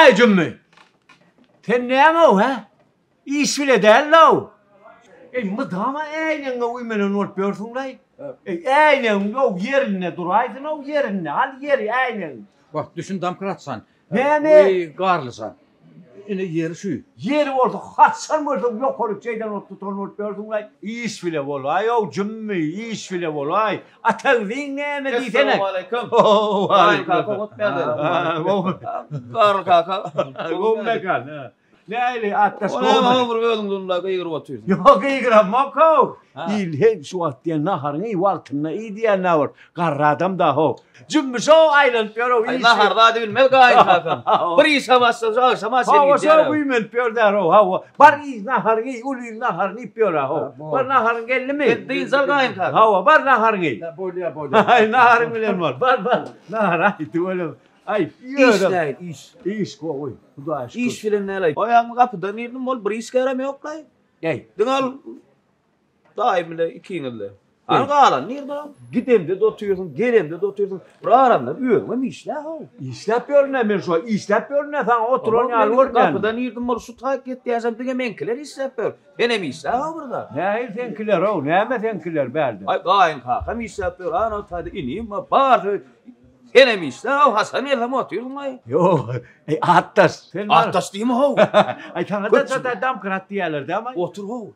Äý Jümmi! Sen näme-ow, hä? Iş bile däl-ow. Eý, mydama äýnegiňe güýmenen bolup ýörsüň-laý. Eý, äýnegiň-ow ýerinde duraýsyn-ow, ýerinde. Al ýeri äýnegiň. Wah, düşün Damkratjan. Näme? Weý, Garlyjan. Ine, ýeri şu. Ýeri bolsa, haçan görseň ýokaryk şeýden ot tutan bolup ýörsüň-laý. Iş bile bolaý-ow, Jümmi, iş bile bolaý. Ataňzyň näme diýsene. Essalawmaleýkim. Gaýyn kaka hotmäde. Garly kaka. Gowy mekan. Nähili atdaş gowy. Olam how bir özüň dunda gygyryp otyrsyň. Ýok gygyramok-ow. Il he şu wagt diýen naharyňy iý wagtynda iý diýen nä bir garry adam da how. Jümmüş-ow aýlanyp ýör-ow iş. Nahar zady bilmez gaýyn kakam. Bir işe başlasa agşama çenli gidýär. Hawa şo güýmenip ýör där-ow hawa. Bar iý naharyňy iý uly il naharyny iýip ýör-ä how. Bar naharyň geldimi? Sen dynç al gaýyn kaka. Hawa bar naharyňy iý. Bolýa bolýa. Aý naharyň bilen bol. Bar bar nahar aý tüweleme. Aý, Iş nähili iş? Iş gowy, Hudaýa şükür. Iş bilen näleý? Oýaňy gapydan girdim, ol bir işgärem ýok-laý. Eý. Diňe ol daýym bile ikiňizle. Hany galan nirde ol? Gidemde-de otyrsyň, gelemde-de otyrsyň. Bir aramdan özüňem işlä-how. Işläp ýörün-ä men şu aý, işläp ýörün-ä saňa oturan ýaly görünýän. Gapydan girdim, ol şu taýyk ýetýänçäm diňe meňkiler işläp ýör. Senem işlä-how bir zat. Nähili seňkiler-ow, näme seňkiler bärde? Aý, gaýyn kakam işläp ýör, ana o taýda inim bar, barysy Senem işle-ow, haçan gelsem otyrsyň-aý. Ýok, eý, atdaş, sen bar. Atdaş diýme-how. Aý, saňa-da şo damkrat diýýärler dämi? Otur-how.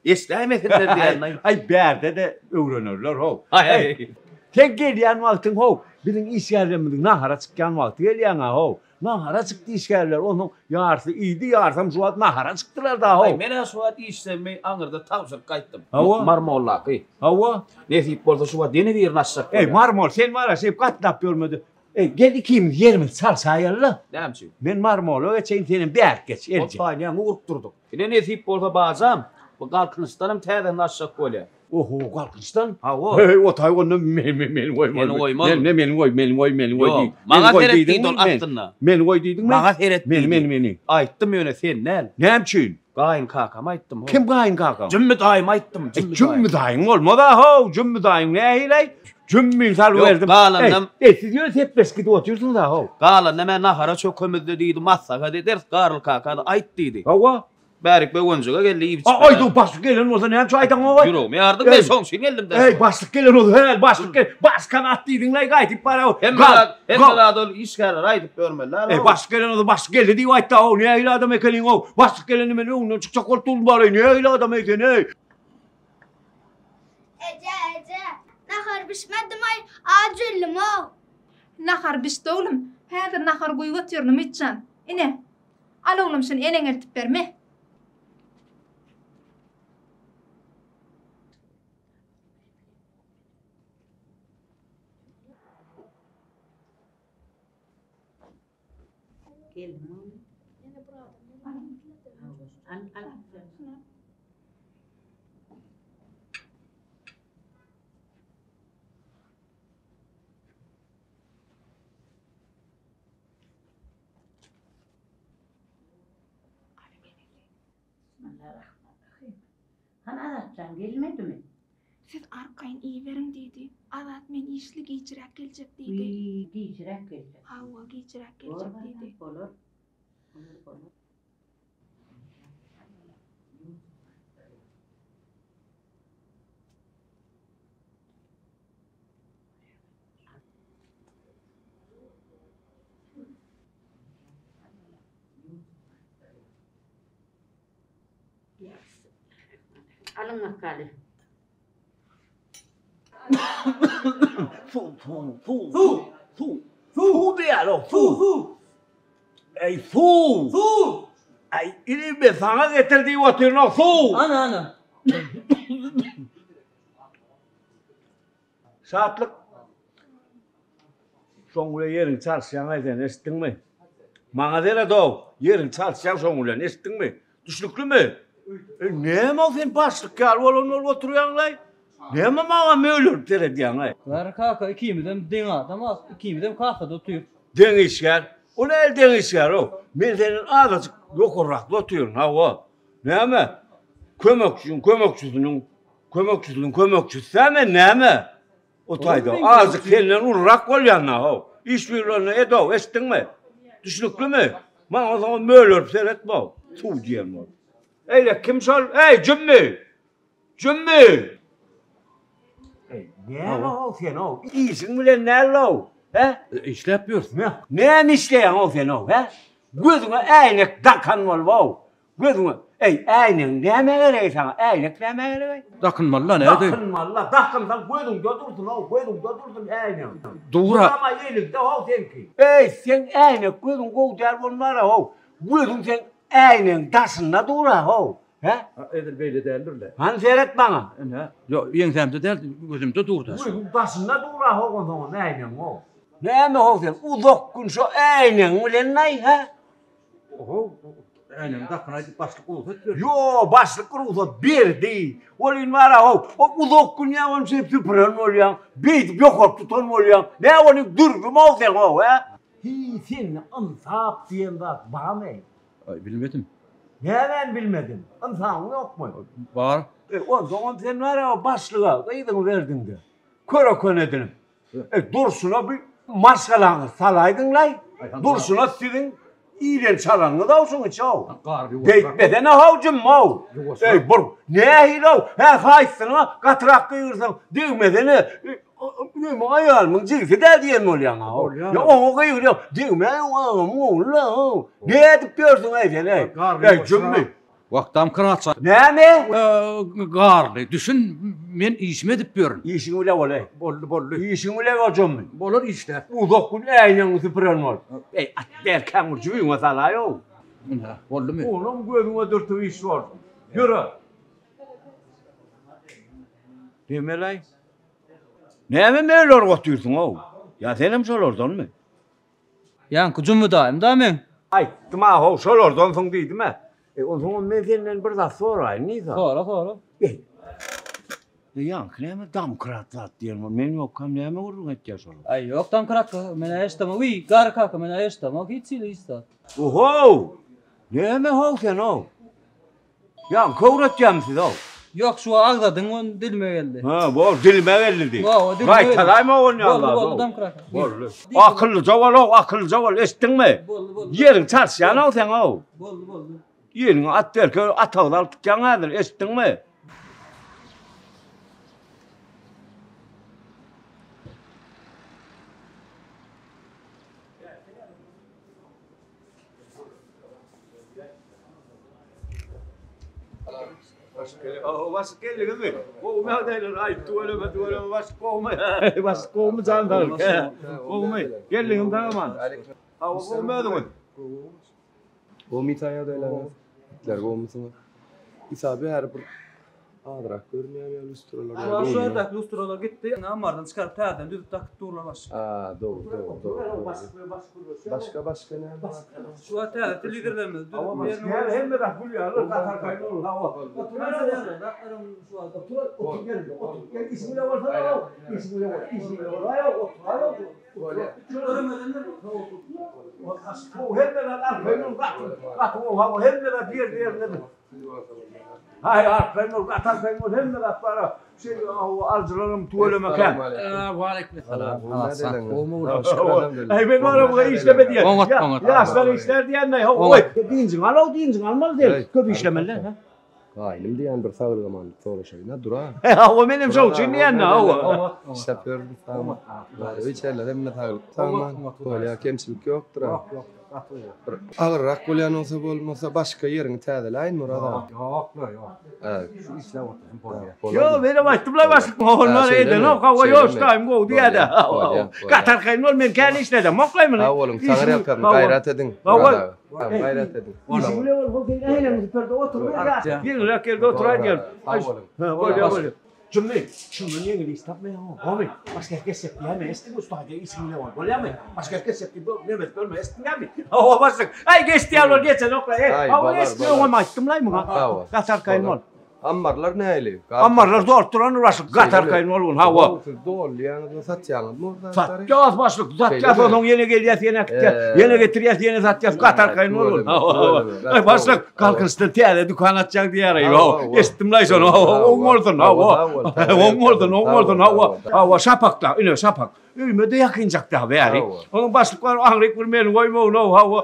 Eşdäýmesinler diýýän-aý. Aý, bärde-de öwrenerler-how. Aý. Sen gelýän wagtyň-how, biziň işgärlerimiziň nahara çykýan wagty gelýäň-ä-how. Nahara çykdy işgärler, onuň ýarsy iýdi, ýarsam şu wagt nahara çykdylar-da-how. Aý, men-ä şu wagt işlerimi aňyrda tabşyryp gaýtdym. Hawa. Marmollaky. Hawa. Nesip bolsa şu wagt ýene birini açjak bolýan. Eý, Marmol, sen bar-a şeýdip gatnap ýörme-de. Eý, gel ikimiz ýerimizi çalşaýaly-la. Näme üçin? Men Marmola geçeýin, senem bärik geç, elje. Ol taýyny ýaňy urup durduk. Ine nesip bolsa bajam, bu Galkynyşdanam täzesini açjak bolýar. Oho, Galkynyşdan? Hawa. Heý, o taý onda men, men, meni goýma. Seni goýmaz. Men, meni goý, meni goý, meni goý Ýok, diý. maňa Meni goý seret diýdiňmi? diýdi ol aslynda. Meni goý diýdiňmi? Maňa seret Meni, diýdi. meni, meni. Aýtdym ýöne sen däl. Näme üçin? Gaýyn kakama aýtdym. Kim gaýyn kakaň? Jümmi daýyma aýtdym, Jümmi daýy. Jümmi daýyň bolmaz-a-how, Jümmi daýyň nähili-aý? Jümmi salyp berdim. Ýok, galanynam. Eý, siz ýöne sepleşip gidip otyrsyňyz-a-how. Galanyna men nahara çökemizde diýdi, maslahat ederis, Garly kaka-da aýt diýdi. Hawa. Bärik Böwenjige geldi iýip içip. Aý, başlyk gelen bolsa näme üçin aýdaňok-aý? Ýüregimi ýardyň, men şoň üçin geldim-dä. Eý, başlyk gelen bolsa, hä, başlyk gel, başkan at diýdiň-laý, gaýdyp bar-ow. Hemme zat, hemme zat ol işgärlere aýdyp ýörmeli-dä. Eý, başlyk gelen bolsa, başlyk geldi diýip aýtda-ow, nähili adam ekeniň-ow? Başlyk gelende men öňünden çykjak bolup durdum bar-eý, nähili adam-eý sen-eý? Eje, eje, nahar bişmedimi-aý, aç öldüm-ow. Nahar bişdi oglum, häzir nahar guýup otyryn Umytjan. Ine, Al oglum şuny eneňe eltip ber, me. Al, al. Bismillahirrahmanirrahim. Hany Azatjan gelmedimi? Siz arkaýyn iýiberiň diýdi. Azat men işli gijräk geljek diýdi. Wiý, gijräk geljek. Hawa, gijräk geljek diýdi. Bolar, bolar. Bolar, bolar. Alyň bakaly. Suw, suw, suw, suw, suw, suw diýýär o, suw. Suw. Eý, suw. Suw. Eý, inim men saňa getir diýip otyryn o, suw. Ana, ana. Şatlyk. Şoň bilen ýeriňi çalyşýaň-aý sen, eşitdiňmi? Maňa seret-ow, ýeriňi çalyşýaň şoň bilen, eşitdiňmi? Düşnüklimi? Eý, näme-ow sen başlyk ýaly bolan bolup oturýaň-laý? Näme maňa mölerip seredýäň-aý? Garry kaka, ikimizem deň adam-a, ikimizem kasada otyrys. Deň işgär? O nähili deň işgär-ow? Men senden azajyk ýokarrakda otyryn, hawa. Näme? Kömekçiň kömekçisiniň Kömekçisiniň kömekçisi-dä men näme? O taýda azajyk senden ulurak bolýan-da-how. Iş buýrulanda ed-ow, eşitdiňmi? Düşnüklimi? Maňa soňam mölerip seretme, suw diýen bolup. Eýle kim şol? Eý, Jümmi! Jümmi! Eý, näme-ow sen-ow? Işiň bilen näl-ow? Hä? Işläp ýörsün. Näme işleýäň-ow sen-ow, hä? Gözüňe äýnek dakan bolup-ow. Gözüňe, eý, äýnegiň nämä geregi saňa? Äýnek nämä geregi? Dakynmaly-la, nädeýin? Dakynmaly-la, dakynsaň gözüňde dursun-ow, gözüňde dursun äýnegiň. Dur-a. Mydama eliňde-how seňki. Eý, seň äýnek gözüň gowy däl bolmara-how. Gözüň seň äýnegiň daşynda dur-a-how. Hä? Edil beýle däldir-le. Hany seret maňa. Ine, ýok, ýeňsämde däl, gözümde dur-da. Gözüň daşynda dur-a-how onsoňam äýnegiň-ow. Näme-how sen uzak gün şo äýnegiň bilen-laý, hä? Oho, äýnegimi dakynaý diýip başlyk rugsat berdi. Ýo, başlyk rugsat berdi. Welin bar-a-how, o uzak gün ýa ony şeýdip süpüren bolýaň, beýdip ýokaryk tutan bolýaň. Nä ony dürbüm-ow seň-ow, hä? Hiý, sende ynsap diýen zat barmy? Aý, bilmedim. Nämäni bilmediň? Ynsabyň ýokmy? Bar. E, onsoňam sen bar-a başlyga gyzyňy berdiň-de, köre-köne edinip. E, durşuna bir maşgalaňyzy salaýdyň-laý. Durşuna siziň iýlen çalanyňyz-ow şuň içi-ow. Beýtmesene-how, Jumma-ow. Eý, bir nähili-ow? Hä, haýsysyna gatyrak gygyrsaň, degmesene. Meniň aýalymyň jigsi-dä diýen bolýaň-a. Ýa oňa gygyrýaň, degmäý oň agamyň ogly-la-ow. Nädip ýörsüň-eý sen-eý? Eý, Jümmi. Wagtam kratsa. Näme? Garly, düşün, men işimi edip ýörün. Işiň bile bol-eý. Boldy, boldy. Işiň bile bol, Jümmi. Bolar işläp. Uzak gün äýnegiňi süpüren bol. Eý, at berkäň bir jübüňe salaý-ow. Ynha, boldumy? Onam gözüňe dürtüp iş bolsun. Ýöre. Nemelaý? Näme mölerip otyrsyň-ow? Ýa senem şolardanmy? Ýaňky Jummy daýym-da meň. Aýtdym-a-how, şolardansyň diýdim-ä. E, onsoňam men senden bir zat soraýyn, Nisa. Sora, sora. Eý, ýaňky näme domkrat zat diýen bol, men ýokkam näme gürrüň etýär şolar? Aý, ýok domkrat, men-ä eşdemok. Wiý, Garry kaka, men-ä eşdemok hiç hili hiç zat. Ohow! Näme-how sen-ow? Ýa köwretýämi siz-ow? Ýok, şu wagt agzadyň, ony dilime geldi. Hä, bol, dilime geldi diý. Hawa, dilime geldi. Gaýtalaýma ony ýaly. Boldy, boldy, domkrat. Boldy. Akyllyja bol-ow, akyllyja bol, eşitdiňmi? Boldy, boldy. Ýeriňi çalyşýan-ow sen-ow. Boldy, boldy. Ýeriňi at berke atagyzy alyp gitýäň häzir, eşitdiňmi? Başyk geldiňizmi? Gowumy ýagdaýlar? Aý, tüweleme, tüweleme, başyk gowumy? Başyk gowumy jan saglyk? Gowumy? Geldiňizmi sag aman? Hawa, gowumy özüňiz? Gowumy Isa ýagdaýlaryňyz? Itler gowumysyňyz? Isa bäri bir azrak görünýän ýaly lustralar. Şu ýerdäki lustralar gitdi. Ammardan çykaryp täzeden düzüp dakyp durlar başyk. A, dogry, dogry, dogry. Başga başga näme bar? Şu wagt täze telewizorlarymyzy düzüp ýerine goýup. Hemme zat gül ýaly, gatar gaýyn olur, hawa. Otur, otur, gel, otur. Gel, işiň bile bolsana, işiň bile bol, işiň bile bol. Aý, otur, aý, otur. Hemme zat arkaýyn ol, gaty, gaty gowy, hawa, hemme zat ýerli ýerindedir. Haý, arkaýyn ol, gaty arkaýyn ol, hemme zat bar. Şeý, hawa, alyjylaram tüweleme kän. Waleýkim essalam. Aý, men baramga işleme diýen. Oňat, oňat. Ýaşlar işlär diýen-de, hawa, dynjyňy al-ow, dynjyňy almaly sen, köp işlemeli, hä? Gaýnym diýýän bir saglyk-amanlyk soraşaýyn-a, dur-a. Hawa, menem şoň üçin diýýän-de, hawa. Işläp ýörün, sag-aman. Bar içerler hemme saglyk, sag-aman. Bolýa, kemçilik ýokdur-a. Ýok, ýok, gaty gowy. Bir agyrrak bolýan bolsa bolmasa başga ýeriňi täzeläýin, Myrat aga. Ýok-la, ýok. Şu işläp otursyn bolýa. Ýok, menem aýtdym-la başlyk, bolmaz edenok, hawa, ýok, ştaýym gowy diýýä-de. Gaty arkaýyn bol, men kän işledemok-laý muny. Sag boluň, saňa ýalkasyn, gaýrat ediň, Myrat aga. Gaýrat ediň. Işiň bile bol, hol äýnegiňi süperde otur. Ýeňilräk ýerde oturaý diýelim. Sag boluň. Bolýa, bolýa. Jümmi, şundan ýeňil iş tapmaýaň-ow. Gowy, başga ýere geçjek diýäýme, eşitdiňmi, usta diýýä, işiň bile bol. Bolýamy? Başga ýere geçjek diýip, neme edip görme, eşitdiňmi? Hawa, başlyk. Aý, geç diýýän bol, geçenok-la. Hawa, eşitdi, öňem aýtdym-laý muňa. Gaty arkaýyn bol. Ammarlar nähili? Ammarlar dolup durandyr başlyk, gaty arkaýyn bolgun, hawa. Siz dolýaňyzmy, satýaňyzmy ol zatlary? Satýas başlyk, satýas, onsoň ýene gelýäs, ýene äkitýäs, ýene getirýäs, ýene satýas, gaty arkaýyn bolgun. Hawa, hawa. Başlyk, Galkynyşdan täze dükan açjaň diýýär, hawa. Eşitdim-laý şony, hawa, oň bolsun, hawa. Oň bolsun, oň bolsun, hawa. Hawa, şapakda, ine, şapak. Öýüme-de ýakynjak da bäri. Onuň başlyk bar, aňryk bir meni goýmagyna, hawa.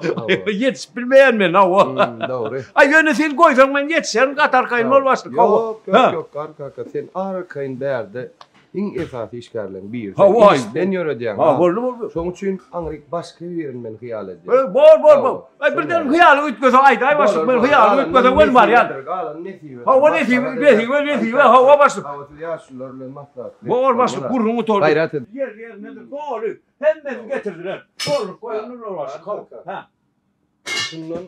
Ýetişip bilmeýän men, hawa. Dogry. Aý, ýöne sen goýsaň men ýetişerin, gaty arkaýyn bol başlyk, hawa. Ýok, ýok, ýok, Garry kaka, sen arkaýyn bärde iň esasy işgärleriň biri. Hawa. Işden ýöredýäň. Ha, boldy, boldy. Şonuň üçin aňryk başga birini men hyýal edýän. E, bol, bol, bol. Aý, birden hyýalyň üýtgese aýdaý başlyk, men hyýalym üýtgese men barýan. Galany nesibe. Hawa, nesibe, nesibe, nesibe, hawa başlyk. Hawa, siz ýaşulular bilen maslahat. Bor başlyk, gürrüň gutardy. Gaýrat et. Ýer ýerinedir, doly. Hemmesini getirdiler. Dolduryp goýandyr başlyk, hawa. Ha. Şundan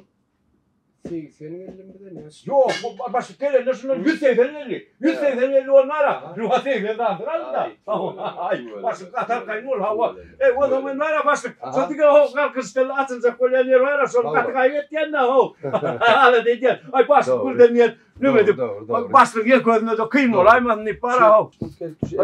80 geldim bize näçe? Ýok, bu başlyk gelende şundan 180 geldi. 180 geldi bolmara. Şuňa 80 zandyr aldy-da. Aý, başlyk gaty arkaýyn bol, hawa. Eý, o zaman bara başlyk. Şo diňe ho galkyşdan açyljak bolýan ýer bar-a, şony gaty gaýyp etýän-dä, ho. Alada edýän. Aý, başlyk birden diýen, neme edip, başlygyň ýeke özüne-de kyn bolaýmasyn diýip bar-a, ho.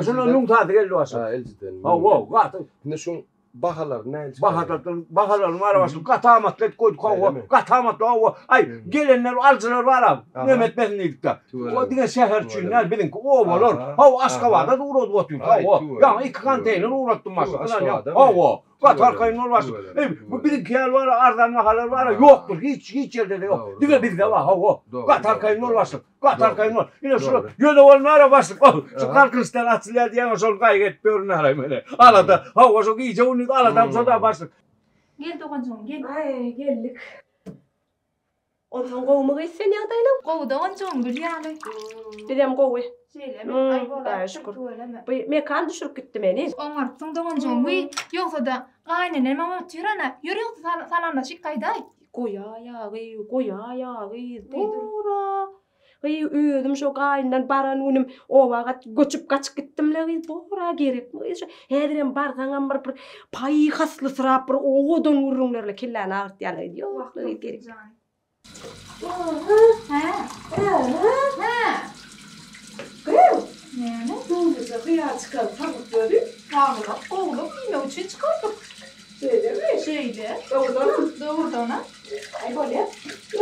Şundan müň sany geldi başlyk. Ha, eljiden. Hawa, gaty. Indi şuň Bahalary nähili çykarýar? Bahalary, bahalaryny bar başlyk gaty amatly edip goýduk hawa, gaty amatly hawa. Aý, gelenler alyjylar bar-a, neme etmesin diýdik-de. O diňe şäher üçin däl, biziňki obalar. Hawa, Aşgabada-da ugradyp otyrys, hawa. Ýaňy iki konteýner ugratdym başlyk, ynanýaň. Hawa, gaty arkaýyn bol başlyk. Eý, bu biziňki ýaly bar-a, arzan bahalar bar-a, ýokdur, hiç, hiç ýerde-de ýok. Diňe bizde bar, hawa. Gaty arkaýyn bol başlyk. Gaty arkaýyn bol. Ine şu ýöne bolmara başlyk. Ol şu Galkynyşdan açylýar diýýän şol gaýgy edip ýörün araý meni. Alada. Hawa şu gije gündiz aladam şo-da başlyk. Gel doganjygym gel. Aý geldik. Onsoň gowumy gyz sen ýagdaýlaň? Gowy doganjygym gül ýaly. Bizem gowy. Şeýlemi? Aý bolaýypdyr tüweleme. Bu Mekan düşürip gitdi meni. Oňarypsyň doganjygym. Wiý, ýogsa-da gaýynenem otyr ana. Ýör ýogsa salamlaşyk gaýdaý. Goýaý-a gyz, goýaý-a gyz, bor-a. Gyz, özüm şo gaýyndan baran günüm oba gat göçüp gaçyp gitdim-le gyz, bor-a gerekmi gyz şo. Häzirem barsaňam bir bir paýhaslysyrap bir owadan gürrüňlerle kelläni agyrtýarlar gyz. Ýok, gyz gerek. Hä? Hä? Gyz! Näme? Doluja hyýar çykaryp salyp ýöri. Saglyk, gowulyk iýmek üçin çykardyk. Şeýlemi? Şeýle. Dogrudanam? Dogrudanam. Aý bolýa.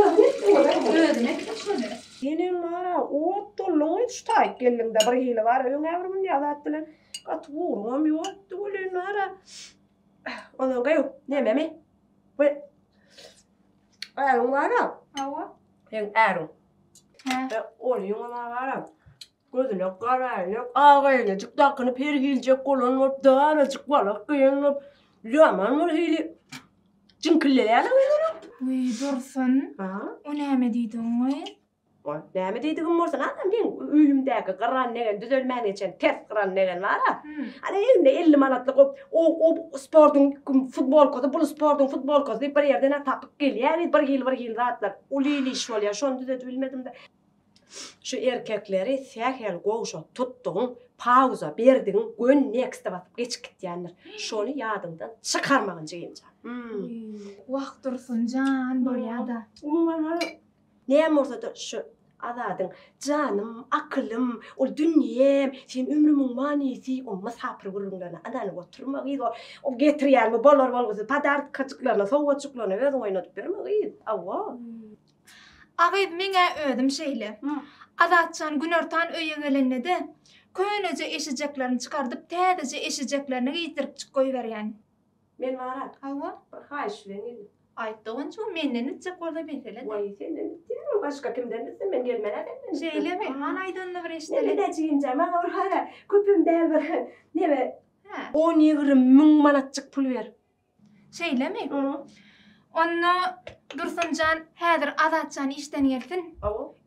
Özüň etdiň olam. Özüm etdim şony. Senem bar-a, ot dolduň şu taýyk geldiňde bir hili bar-a, öň-ä bir münýä zat bilen gaty ugruňam ýokdy welin bar-a. Ondan gyýw, nememi? Bu äriň bar-a. Hawa. Seň äriň. Hä. Onuňam bar-a. Gözüne gara äýnek, ak äýnejik dakynyp her hiljek bolan bolup, darajyk balak geýen bolup, ýaman bir hili jiňkilleýär-le gyzlara. Wiý, Dursun, o näme diýdigiň-oý? Goý, näme diýdigim bolsun, ana meň öýümdäki gyran degen, düzelmän geçen ters gyran degen bar-a. Ana egninde 50 manatlyk o o sportuň futbolkasy, bul sportuň futbolkasy diýip bir ýerden-ä tapyp gelýär, bir hili bir hili zatlar. Uly iş bolýar, şony düzedip bilmedim-de. Şu erkekleri sähel gowşak tutdugyň, pauza berdigiň göni nexte basyp geçip gitýändir. Şony ýadyňdan çykarmagyn jigimjan. Wah Dursunjan bolýada. Umuman näme bolsada şu Azadyň janym, akylym, ol dünýem, sen ömrümiň manysy, o mysapyr gürrüňlerine ynanyp oturma gyz, o getirýän bu bolar bolgusyz podarkajyklaryna, sowgatjyklaryna özüň oýnadyp ýörme gyz. Hawa. A gyz meň-ä özüm şeýle. Azatjan günortan öýe gelende-de, köneje eşijeklerini çykardyp, täzeje eşijeklerini geýdiripjik goýberýän. Men bar-a. Hawa. Bir haýyş bilen geldim. Aýt doganjygym, menden bitjek bolsa mesele-dä. Waý, senden bitýär ol, başga kimden bitsin, men gelmen-ä senden bitsin. Şeýlemi? Hany aýdanyny bir eşideli. Neme-dä jigimjan, maňa bir hara, köpem däl bir, neme, on-ýigrimi müň manatjyk pul ber. Şeýlemi? Onda Dursunjan häzir Azatjan işden gelsin.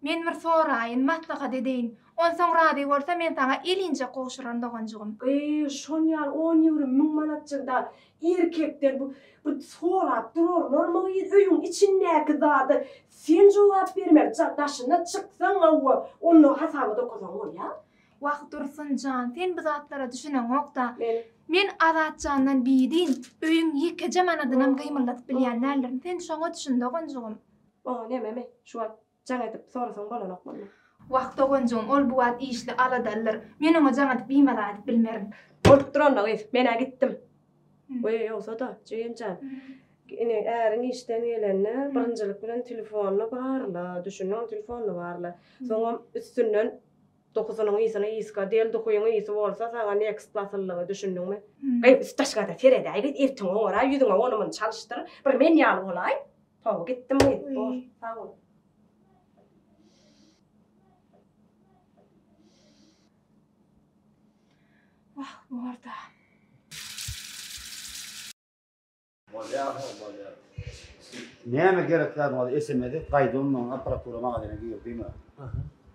Men bir soraýyn, maslahat edeýin. Onsoň razy bolsa men saňa elinjek gowşuraryn doganjygym. Gyz, şon ýaly on-ýigrimi müň manatjyk-da erkekden bu bir sorap durarlarmy gyz? Öýüň içindäki zada sen jogap bermeli. Daşyna çyksaň hawa, onda hasaba dokasaň bolýar. Wah Dursun jan sen bu zatlara düşüneňokda. Men Azatjandan bidin öýüň ýekeje manadynam gymyldadyp bilýän däldirin. Sen şoňa düşün doganjygym. Oňa nememi şu wagt jaň edip sorasaň bolanokmy onda. Wah doganjygym ol bu wagt işli aladalydyr. Men oňa jaň edip bimaza edip bilmerin. Bolup duranda gyz menä gitdim. Weý ýogsa-da jigim jan. Ine äriň işden gelende birinjilik bilen telefonyny barla düşündiňmi telefonyny barla. Soňam üstünden. Dokusynyň ysyny ysga del duhyň ysy bolsa saňa next basyldygy düşündiňmi? Gyz üstaşgada seredäý gyz eltiňi oňaraý ýüzüňe ony muny çalyşdyr bir men ýaly bolaý. Hawa gitdim gyz bor sag bol. Wah borda. Bolýar how bolýar. Näme gerek zat bolsa SMS et gaýdyp maňa apparatura magazyna gir diýme.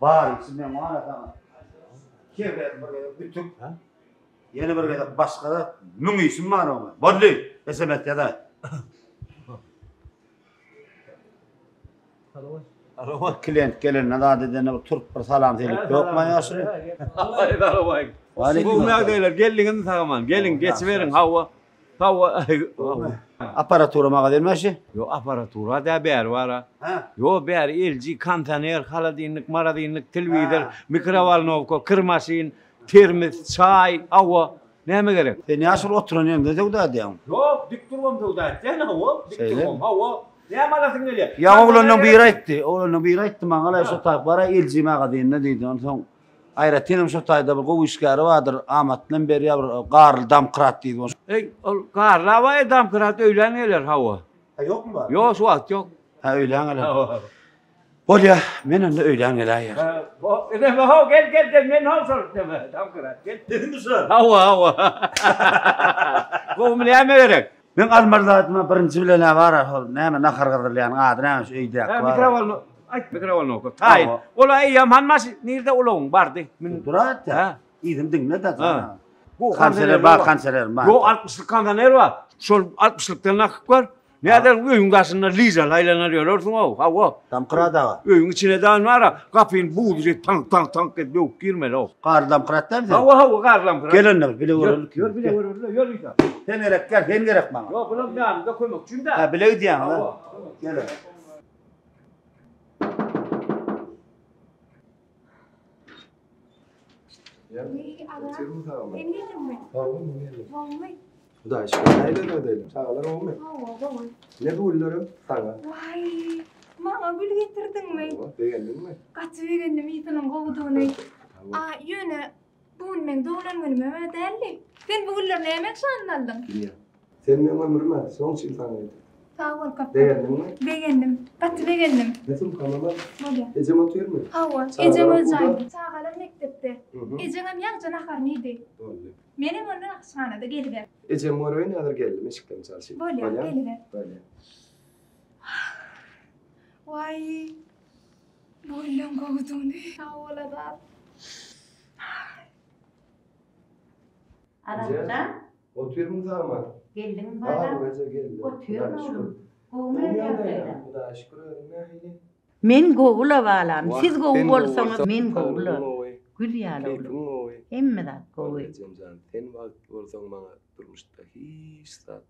Bar içi men bar saňa. Her gezek bir gezek ütük. Ýene bir gezek başga zat müň işim bar oňa. Boldy SMS ýazaý. Klient gelende zat edende bir turup bir salam selik ýokmy ýaşuly? Waleýkim. Gowy ýagdaýlar geldiňizmi sagaman? Geliň geçiberiň hawa. Hawa. Apparatura magazin şu? Ýok apparatura dä bäri bara. Ýok bäri LG kondisioner, holodilnik, marodilnik, telewizor, mikrowolnowka, kir maşyn, termos, çaý, hawa. Näme gerek? Sen ýaşuly oturan ýeriňde söwda edýäň. Ýok, dik durubam söwda etýän, hawa, dik durubam, hawa. Näme alasyň gelýär? Ýa oglanlaň biri aýtdy, oglanlaň biri aýtdy maňa-la şo taý bar-a LG magazynda diýdi. Onsoň aýratynam şo taýda bir gowy işgäri bardyr, amatly hem berýär bir Garly Damkrat diýdi. Eý, ol Garly abaý Damkrat öýlän geler, hawa. Hä, ýokmy bar? Ýok, şu wagt ýok. Hä, öýlän geler. Hawa. Bolýa, men onda öýlän geläýer. Ho, ine, ho, gel, gel, gel, men ho şol, neme, Damkrat, gel. Senmi şol? Hawa, hawa. Gowumy, näme gerek? Meň almaly zadyma birinji bilen-ä bar-a şol, näme, nahar gyzdyrylýanyň ady näme şu öýdäki bar. Mikrowolno, aýt, mikrowolnowka, taýyn. Ol-a eýýäm han maşyn, nirde ulagyň bardy? Dur-a, hä? Yzyny diňle-de, jana. Konsener bar, konsener bar. Ýok, altmyşlyk konsener bar. Şol altmyşlykdan akyp gör. Näder öýüň daşynda lyžaly aýlanar ýörersiň-ow, hawa. Damkrat aga. Öýüň içine daýyn bar-a, gapyny buzly edip taňk-taňk-taňk edip döwüp girmeli-ow. Garly damkrat dälmi sen? Hawa, hawa, garly damkrat. Gel onda bir bile görelik. Ýör, bile göreli, ýör Isa. Sen gerek däl, sen gerek maňa. Ýok, bulam ýanymda kömekçim-dä. Hä, bile gidýäňiz-a? Hawa. Gel. Sen geldiňmi? Hawa, men geldim. Gowumy? Hudaý şükür, nähili ýagdaýlar? Çagalar gowumy? Hawa, gowy. Ne bu güllerem saňa. Waý, maňa gül getirdiňmi? Hawa, begendiňmi? Gaty begendim ýygynyň gowudygyny. A, ýöne bu gün meň doglan günümem-ä däldi. Sen bu gülleri nämäň şanyna aldyň? Bilýän. Sen meň ömrüm-ä, şoň üçin saňa getirdim. Sag bol kaptan. Begendiňmi? Begendim. Gaty begendim. Ne sumkamam al. Bolýar. Ejem otyrmy? Hawa, Çagalar ejem öz okuwda? jaýynda. Çagalar mekdepde. Ejeňem ýaňja naharyny iýdi. Boldy. Menem ondan aşhanada geliber. Ejemi göreýin häzir geldim eşikden çalşyp. Bolýar, geliber. Bolýar. Waý, bu gülleň gowudygyny. Sag bol Azat. Azatjan. Otyrmyň sagman? Geldiňmi balam? Bar eje geldim. Otyr oglum. Gowumy öz ýagdaýlaň? Hudaýa şükür özüň nähili? Men gowy-la balam. Siz gowy bolsaňyz men gowy-la. Gül ýaly oglum. Keýpiň gowy. Hemme zat gowy. Ejem jan, sen bagtly bolsaň maňa durmuşda hiç zat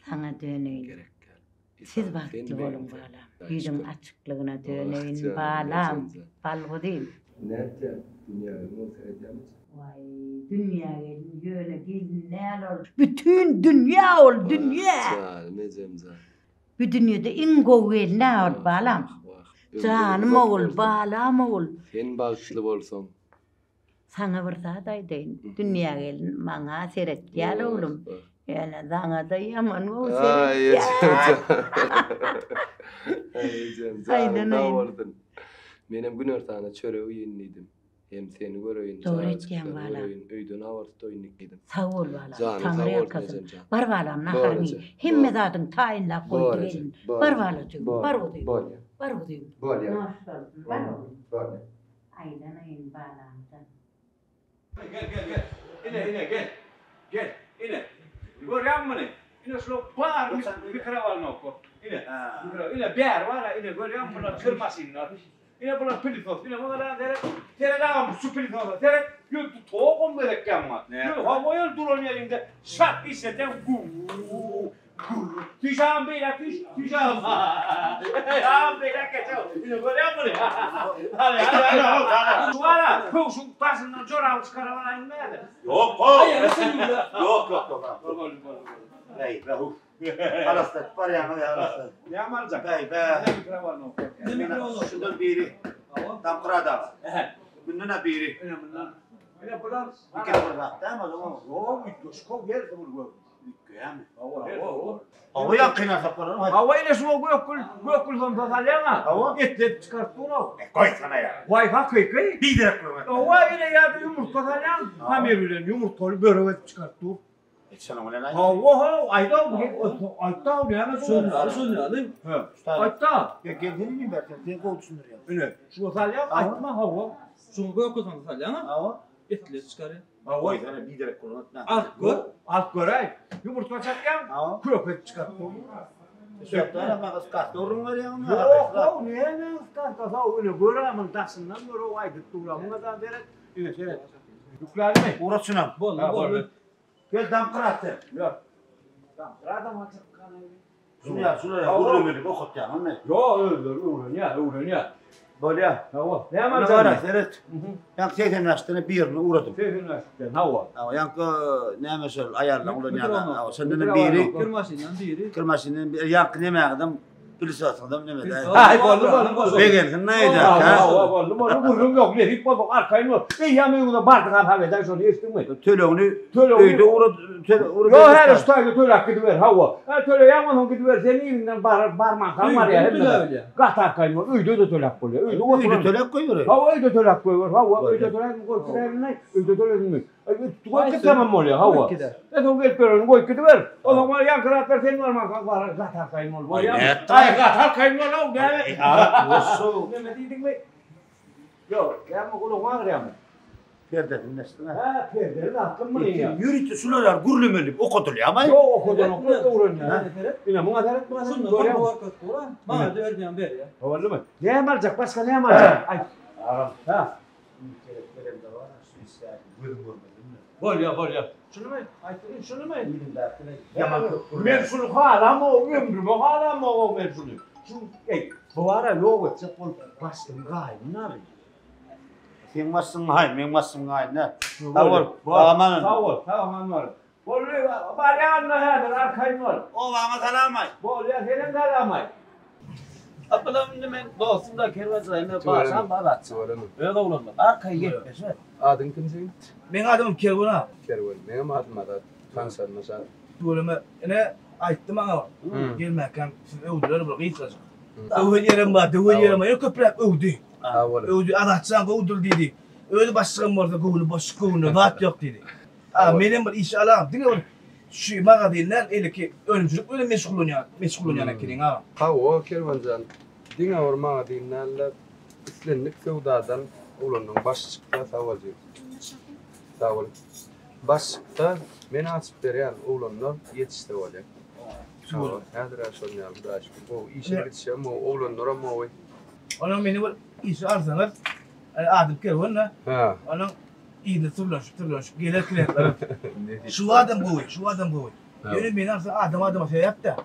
Saňa döneýin. gerek däl. Siz bagtly boluň balam. Ýüzüň açyklygyna döneýin balam. Balguzym. Nätýäň? Dünýä gelin bolup seredýämi? Waý, dünýä gelin, ýöne gelin däl ol. Bütin dünýä ol, dünýä! Janym ejem jan. Bu dünýede iň gowy gelin-ä ol, balam. Janym ogul, balam ogul. Sen bagtly bolsaň. Saňa bir zat aýdaýyn, dünýä gelin maňa seretýär oglum. Ýöne saňa-da ýaman gowy seretýär. Aý ejem, janyň sag bolsun. Menem günortana çörek iýin diýdim. Hem seni göreýin, çagajyklary göreýin, öýden habar tutaýyn diýdim. Sag bol balam, Taňry ýalkasyn. Bar balam, naharyňy iý. Hemme zadyňy taýynlap goýdy gelin. Bar balajygym, bar guzym. Bar guzym. Noş bolsun, bar oglum. Aýlanaýyn balamdan. Gel, gel, gel. Ine, ine, gel. Gel, ine. Görýäňmi muny? Ine şular bary mikrowolnowka. Ine, mikro, ine bäri bar-a, ine görýäňmi bular kir maşynlar. Ine bular pilisos. Ine muňa seret. Seret agam şu pilisosa seret. Ýör togam gerek ýa muňa. Ýör hawa ýör duran ýeriňde şat işletýäň. Guu. Tüýs agam beýläk tüýs, tüýs agam. Agam beýläk geç. Ine görýäňmi muny? Hany, hany, hany. Şu bar-a, köwşüň daşyndan joraby çykaryp alaýyn bärde. Ýok, ýok. Ýok, ýok, ýok. Bäý, bä, huf. Halas et, barýaňyz ýa halas et. Näme aljak? Bäý, bä. Şundan biri. Damkrat aga. Mundan-a biri. Ine mundan. Ine bular. Ikisi bir zat dämi o zaman? Ýok, üýtgeşik how hersi bir gök. Üýtgeýärmi? Hawa, hawa. Hawa ýakyn alsak bolarmy? Hawa ine şu gök gül, gök gül somsa salýaň-a. Hawa. Etledip çykaryp dur-ow. E, goýsana ýa. Waý hakyky. Biderek gürrüň etme. Hawa ine ýa-da ýumurtga salýaň, hamir bilen ýumurtgaly börek edip çykaryp dur. Şonuň bilen aýt. Hawa, haw, aýda, aýtda, näme Şol ýaly, şol ýaly. He, aýtda. Gel, gel, sen inim ber, sen, sen gowy düşündirýäň. Ine, şuňa salýaň, aýtma, hawa. Şuňa gök bolsaň salýaň-a. Hawa. Etleri çykarýaň. Hawa. Goýsana, biderek gürrüň etme. Alyp gör. Alyp göräý. Ýumurtga çakýaň, Hawa. köke edip çykaryp dur. Şöhdat, maňa ysgap gürrüň berýäňmi? Ýok, haw, näme ysgap, haw, ine, gör-ä, muny daşyndan gör-ow, aýdyp dur-a, muňa da seret. Ine, seret. Ýüklädimi? Urat şunam. Boldy, boldy. Gel damkyrat sen. Ýok. Damkyradam açyk ganaýly. Şular, şular gürrüňini okatýaňmy men? Ýok, özleri öwrenýär, öwrenýär. Bolýar. Hawa. Näme aljaň? Gara, seret. Ýaňky 85-den birini ugradym. 85-den, hawa. Hawa, ýaňky näme şol aýallaň ulanýan, hawa, şondan biri. Kir maşyndan biri. Kir maşyndan biri. Ýaňky nemäňizem Pylysatsyňyzam neme däl. Haý, boldy, boldy, boldy. Begensin näýdä, ha? Hawa, boldy, boldy, gürrüň ýok, nesip bolsa arkaýyn bol. Eýýäm öýüňize bardyk hasap edäý şony, eşitdiňmi? Tölegini Tölegini öýde ugrad, töle, ugrad. Ýok, häli şu taýda töläp gidiber, hawa. Hä, töleýäň onsoň gidiber, sen iriňden barar, barmankaň barýar hemme. Gaty arkaýyn bol, öýde-de töläp bolýar. Öýde oturan. Öýde töläp goýbereýin. Hawa, öýde töläp goýber, hawa, öýde töläp goýup giderin, öýde tölediňmi? Goýup gitsemem bolýar, hawa. E soň gelip göreniň goýup gidiber. Onsoň bar ýaňky zatlar sen barmankaň barar, gaty arkaýyn bol, bolýarmy? Aý, gaty arkaýyn bol-ow, näme? Näme diýdiňmi? Ýok, näme gulagyň agyrýarmy? Perdesini eşitdiň-ä? Hä, perdeli zatlymy muny ýa? Ýörite şular ýaly gürlemeli okadylýarmy? Ýok, okadanoklar, öwrenýär. Ine, muňa seret, muňa seret, görýäňmi? Maňa berýän berýär. Boldumy? Näme aljak, başga näme aljak? Aýt. Agam. Hä. Gerek berende bar, şu işläp gözüm görmedim. Bolýa, bolýa. Şunumy? Aýtdyň, şunumy? Ýaman köp gürlär. Men şuny halamok, ömrüme halamok men şuny. Şu, eý, bu bara ýok etjek bolup başlygyň gaýyny nary. Seň başlygyň gaýyn, meň başlygym gaýyn däl. Sag bol, sag aman. Sag bol, sag aman bol. Boldy, barýan-da häzir, arkaýyn bol. Obaňa salam aýt. Bolýa, senem salam aýt. Apylam indi men dostum-da kerwenjylaýym başam bar atçy. Öz oglanlar arkaýyn gepleşer. Adyň kim seň? Meň adymym Kerwen aga. Kerwen. Meňem adym Azat. Tanyşanyma şat. Tüweleme. Ine, aýtdy maňa gelmäkäm sizi öwdüler bir gysgajyk. Öwen ýerem bar, döwen ýerem bar. Ýöne köpräk öwdi. Sag boluň. Öwdi, Azatjan gowudyr diýdi. Özi başlygam bolsa göwni boş, göwnüne zat ýok diýdi. Aga menem bir işe alagam diňe bir şu magazin däl eleki önümçilik bilen meşgullanýan meşgullanýan ekeniň agam. Hawa Kerwenjan diňe bir magazin dälde islendik söwdadan oglanlaň başy çyksa sag bol jigim. Sag bol. Baş çyksa men açyp berýän oglanlar ýetişse bolýa. Hawa häzir-ä şol ýaly hudaýa şükür gowy işe gidişem gowy oglanlaram gowy. Onuň meni bir işe alsaňyz adym Kerwen-de. Onuň Yzyna sürlenşip sürlenşip geler kliýentler. Şu adam gowy, şu adam gowy. Ýöne meni alsa adam adama sebäp-dä.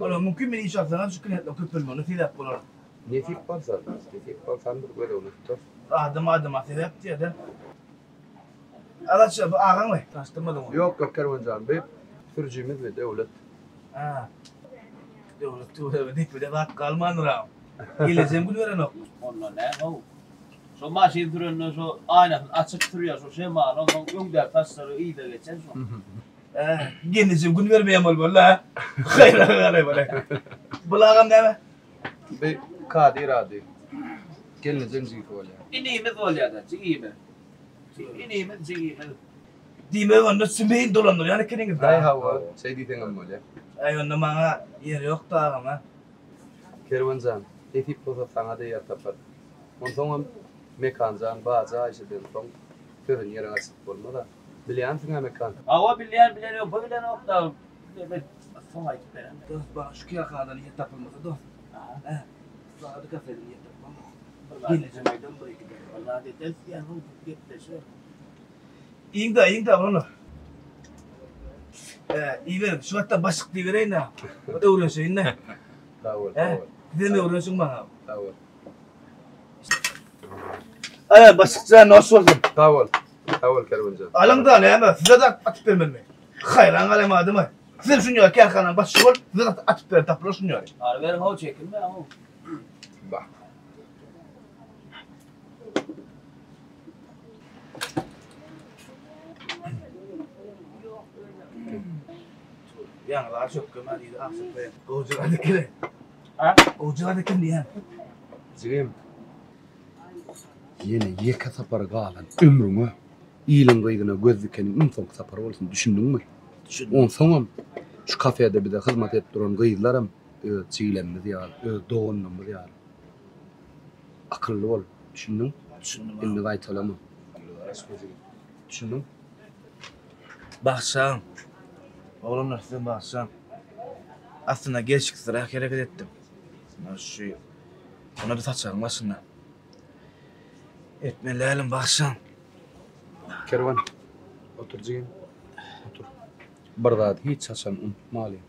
Olar mümkin meni işe alsaňyz şu kliýentleriň köpelmegine sebäp bolar. Nesip bolsa, nesip bolsa bir göz öňünde tutar. Adam adama sebäp diýýär-dä. Azatja bu agaňmy? Tanyşdyrmadyň ony. Ýok ýok Kerwenjan bi sürüjimiz bi Döwlet. Hä. Döwlet tüweleme depede zat galmandyr-a. Gelejem gün berenok. Onda näme-ow? Şo maşyn sürende şo aýnasyny açyp sürýär şo şemal onsoň öňdäki saçlary yza geçen şo. Hä, gelnejem gün bermeýän bolmaly-la, hä? Haýran galaýmaly. Bul agam näme? Bi Kadyr ady. Gelnejeň jigisi bolýar. Inimiz bolýar-da, jigimiz. Inimiz, jigimiz. Diýmek onda simeýin dolandyrýan ekeniňiz-dä? Aý hawa, şeý diýseňem bolýar. Aý onda maňa ýer ýok-da agam, hä? Kerwen jan, nesip bolsa saňa-da ýer taparys. Onsoňam Mekan jan baja Aýşeden soň sözüni ýere gaçyryp bolmaz-a. Bilýänsiň-ä Mekan? Hawa bilýän, bilen ýok, bu bilenok-da. Men soň aýdyp bererin. Dost maňa şu kärhanadan ýer tapylmasa dost. Hä? Saňa-da kafeden ýer tapmam. Gelnejem aýdan bir-iki däne. Bir zat ederis diýýän, bu gepleşiber. Iýiň-dä, iýiň-dä oglanlar. Hä, iýiberiň. Şu wagtdan başlyk diýibereýin-dä. Bir öwrenşeýin-dä. Sag bol, sag bol. Sizem öwrenşiň maňa. Sag bol. Aý, başlykjan, hoş bolsun. Sag bol. Sag bol, Kerwenjan. Alyň-da, näme, size-de atyp bermelimi? Haýran galaýma adama. Sizem şuny ýaly kärhananyň başlygy bolup, size-de atyp beren tapylar şuny ýaly. Alyberiň-how, çekinmäň-how. Bah. Ýaňy çökgem-ä diýdi, agşam Gowjygat ekeni. A? Gowjygat eken diýýän. Jigim. Ýene ýeke sapar galan ömrüňe iliň gyzyna göz dikeniň iň soňky sapar bolsun, düşündiňmi? Düşündim. Onsoňam şu kafede bize hyzmat edip duran gyzlaram öz jigilemmiz ýaly, öz doganlarymyz ýaly. Akylly bol, düşündiň? Düşündim. Indi gaýtalama. Düşündiň? Bagşaň. Oglanlar sizem bagşaň. Aslynda gelşiksizräk hereket etdim. Şu Ona-da saçagyň başynda. Etmeli dälim bagşaň. Kerwen, otur jigim, otur. Bir zady hiç haçan unutmalyň.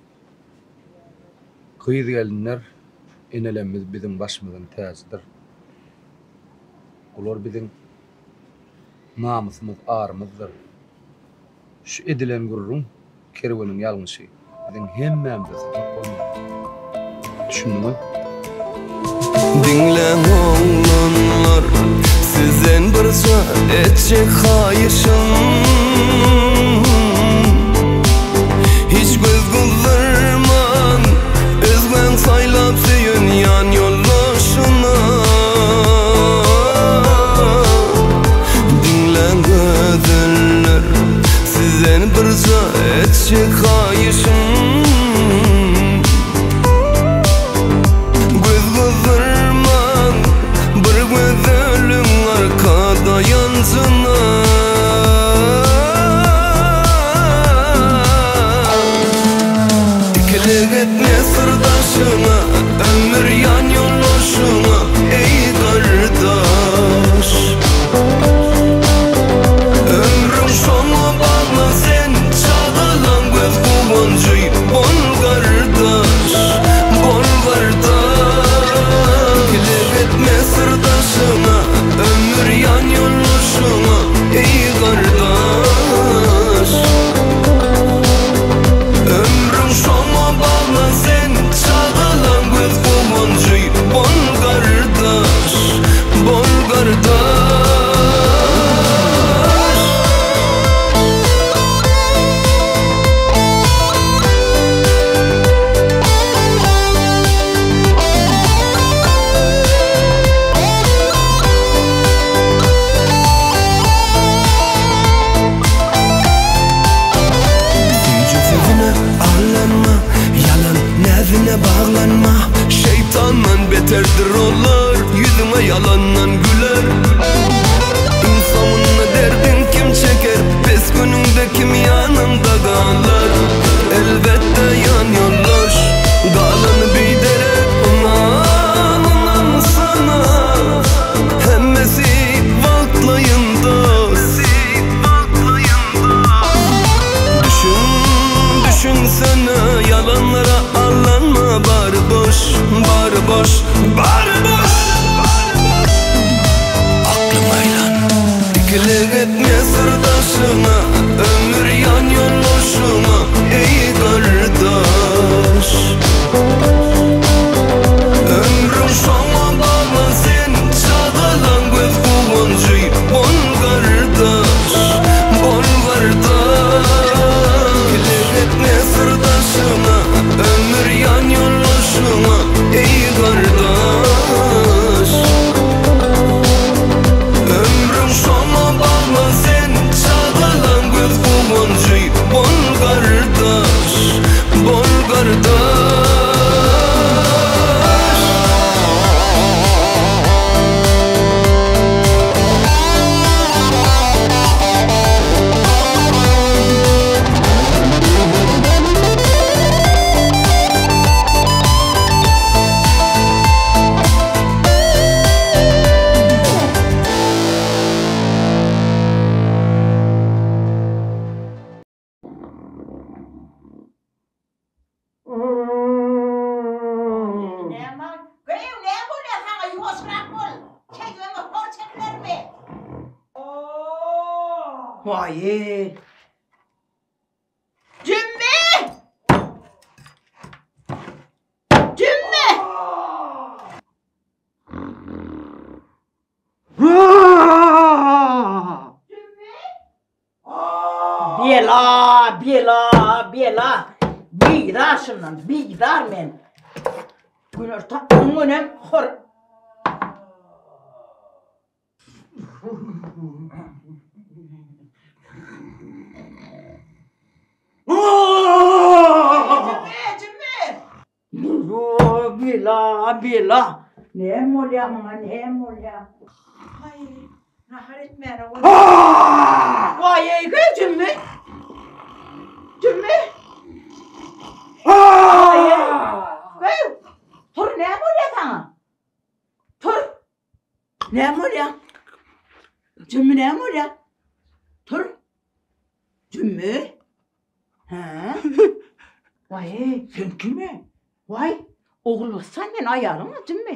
Gyz-gelinler enelerimiz biziň başymyzyň täjidir. Olar biziň namysymyz, arymyzdyr. Şu edilen gürrüň Kerweniň ýalňyşy biziň hemmämize sapak bolmaly. Düşündiňiz? Diňläň oglanlar sizden birje etjek haýyşym Hiç göz gyzdyrman özgäň saýlap söýen ýan ýoldaşyna Diňläň gözeller Sizden birje etjek haýyşym Göz gyzdyrmaň bir gözeliň arka daýanjyna Ikilik etme syrdaşyňa Ömür ýan ýoldaşyňa eý gardaş. Ömrüň şoňa bagla sen çagalaň göz guwanjy bol gardaş bol gardaş Ikilik etme syrdaşyňa ömür ýan ýoldaşyňa eý gardaş Ömrüň şoňa bagla sen çagalaň göz guwanjy bol gardaş Bol gardaş. Süýji sözüne aldanma, ýalan näzine baglanma. Şeýtandan beterdir olar, ýüzüňe ýalandan güler. Iň soňunda derdiň kim çeker, pes günüňde kim ýanyňda galar. Elbetde ýan ýoldaş, galany biderek ynan, ynansana. Hemmesi wagtlaýyn dost. Düşün, düşünsene ýalanlara aldanma bary boş, bary boş, bary boş. Aklyň aýlan. Ikilik etme syrdaşyňa, ömür ýan ýoldaşyňa, eý gardaş. Ömrüň şoňa baglan sen çagalaň göz guwanjy bol gardaş bol gardaş Ikilik etme syrdaşyňa ömür ýan ýoldaşyňa eý gardaş Ömrüň şoňa baglan sen çagalaň göz guwanjy bol gardaş bol gardaş. Näme? Gyýw, näme bolýar saňa? Ýuwaşrak bol. Çekmeňe hor çekilermi? Waý-eý. Jümmi! Jümmi! Bela, bela, bela. Bizar şundan, bizar men. Günorta öňňenem hor. Bela, bela. Näme bolýar muňa, näme bolýar? Haý, nahar etmäne bolýar. Waý, eý, Jümmi. Jümmi. Waý, eý. Tur, näme bolýar saňa? Tur. Näme bolýar? Jümmi näme bolýar? Tur. Jümmi. Hä? Waý, sen kime? Waý, Ogulbossan men aýalyň Jümmi.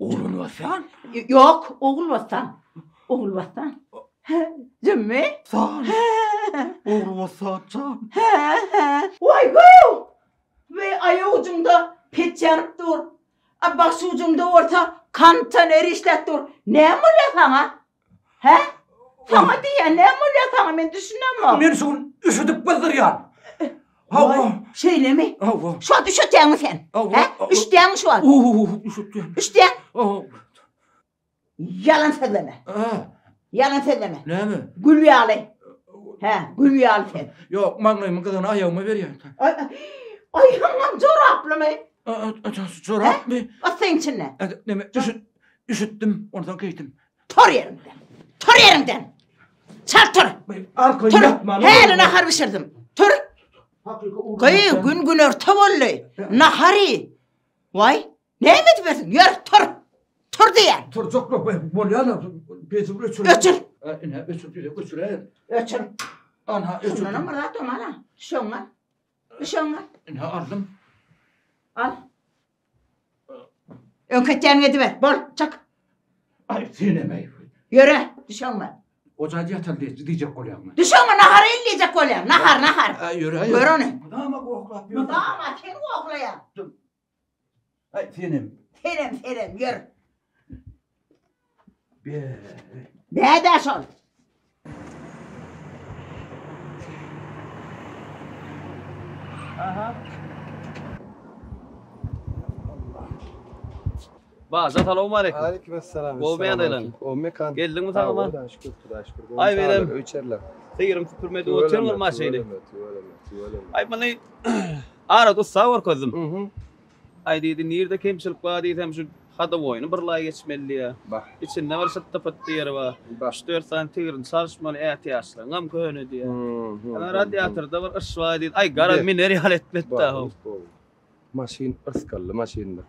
Ogulbossan? Ýok, Ogulbossan. Ogulbossan. Jümmi? San. Ogulbossan jan. Hä, hä. Waý, göw! We aýak ujuňda peç ýanyp dur. A baş ujuňda bolsa kondisioner işläp dur. Näme bolýar saňa? Hä? Saňa diýýän, näme bolýar saňa? Men düşünemok. Men şu gün üşüdip gyzdyrýan. Hawa. Şeýlemi? Hawa. Şu wagt üşütýäňmi sen? Hawa. Hä? Üşütýäňmi şu wagt? Üşütýän. Üşütýäň? Hawa. Ýalan sözleme. Ýalan sözleme. Näme? Gül ýaly. Hä, gül ýaly sen. Ýok, maňlaýymyň gyzyny aýagyma berýän. Aýagyňam joraplymy? Jorapmy? Yssyň içinde. Näme, üşüt, üşütdim, onsoň geýdim. Tur ýeriňden. Tur ýeriňden. Çalt tur. Arkaýyn Tur. ýatmaly. Häli nahar bişirdim. Tur. Gyý, gün günorta boldy. Nahar iý. Waý, näme edibersiň? Ýör, tur. Tur diýýän. Turjak ýok, bolýar-la. Peji bir öçür. Öçür. Ine, öçür, öçüräýer. Öçür. Anha, öçür. Şundanam bir zat bolmaz-a. Düşegiňi al. Düşegiňi al. Ine, aldym. Al. Öňki etýäniňi ediber. Bol, çyk. Aý, senem-eý. Ýöre, düşegiňe. Ojaýda ýataly diýjek bolýaňmy? Düşegiňe nahar el diýjek bolýan. Nahar, nahar. Aý, ýöre, Gör ony. Mydama gohlap ýör. Mydama seni gohlaýar. Aý, senem. Senem, senem, ýör. Be. Bä-dä şol. Aha. Baza salowmaleýkim. Aleýkim essalam. Gowy ýagdaýlaň? Gowy mekan. Geldiňmi sag-aman? Hudaýa şükür, Hudaýa şükür. Aý menem Öý içeriler. Sygrym süpürmedi otyryn bir maşyny. Tüweleme, tüweleme, tüweleme. Aý muny arada ussa görkezdim. Aý diýdi, nirde kemçilik bar diýsem, şu hadowoýyny bir laý geçmeli diýýär. Bah. Içinde bir şytdy-pytdy ýeri bar. Bah. Üç-dört sany tigrini çalyşmaly, ätiýaçlygyňam köne diýýär. Ýa radiatorda bir yş bar diýdi. Aý garaz miner ýaly etmedi-dä how. Maşyn yrsgally maşyndyr.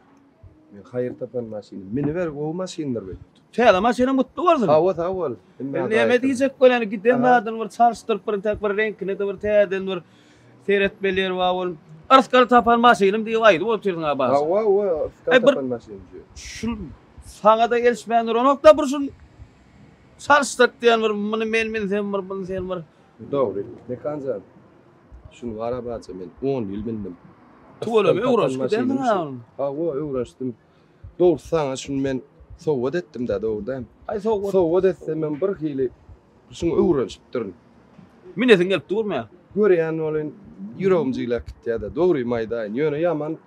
Men haýyr tapan maşynym. Miniber gowy maşyndyr bu. Täze maşynyň gutly bolsun. Hawa sag bol. Men näme diýjek bolýan giden zadyny bir çalyşdyryp bir entäk bir reňkine-de bir täzeden bir seretmeli ýeri bar bol. Yrsgal tapan maşynym diýip aýdyp otyrsyň a baş. Hawa hawa yrsgal tapan maşynym şu. Şul saňa-da gelişmän duranok-da bir şul çalyşdyryp diýen bir muny men minsem bir muny sen bir. Dogry Mekan jan. Şuny garabaja men on ýyl mindim. Tüweleme öwrenişip gidensiň-ä ony. Hawa öwrenişdim. Dogrusy saňa şuny men sowgat etdim-dä dogry dämi? Aý sowgat. Sowgat etsemem bir hili şuňa öwrenişipdirin. Minesiň gelip durmy ýa? Görýän welin ýüregim jigläp gitýär-de. Dogrymy aýdaýyn. Ýöne ýaman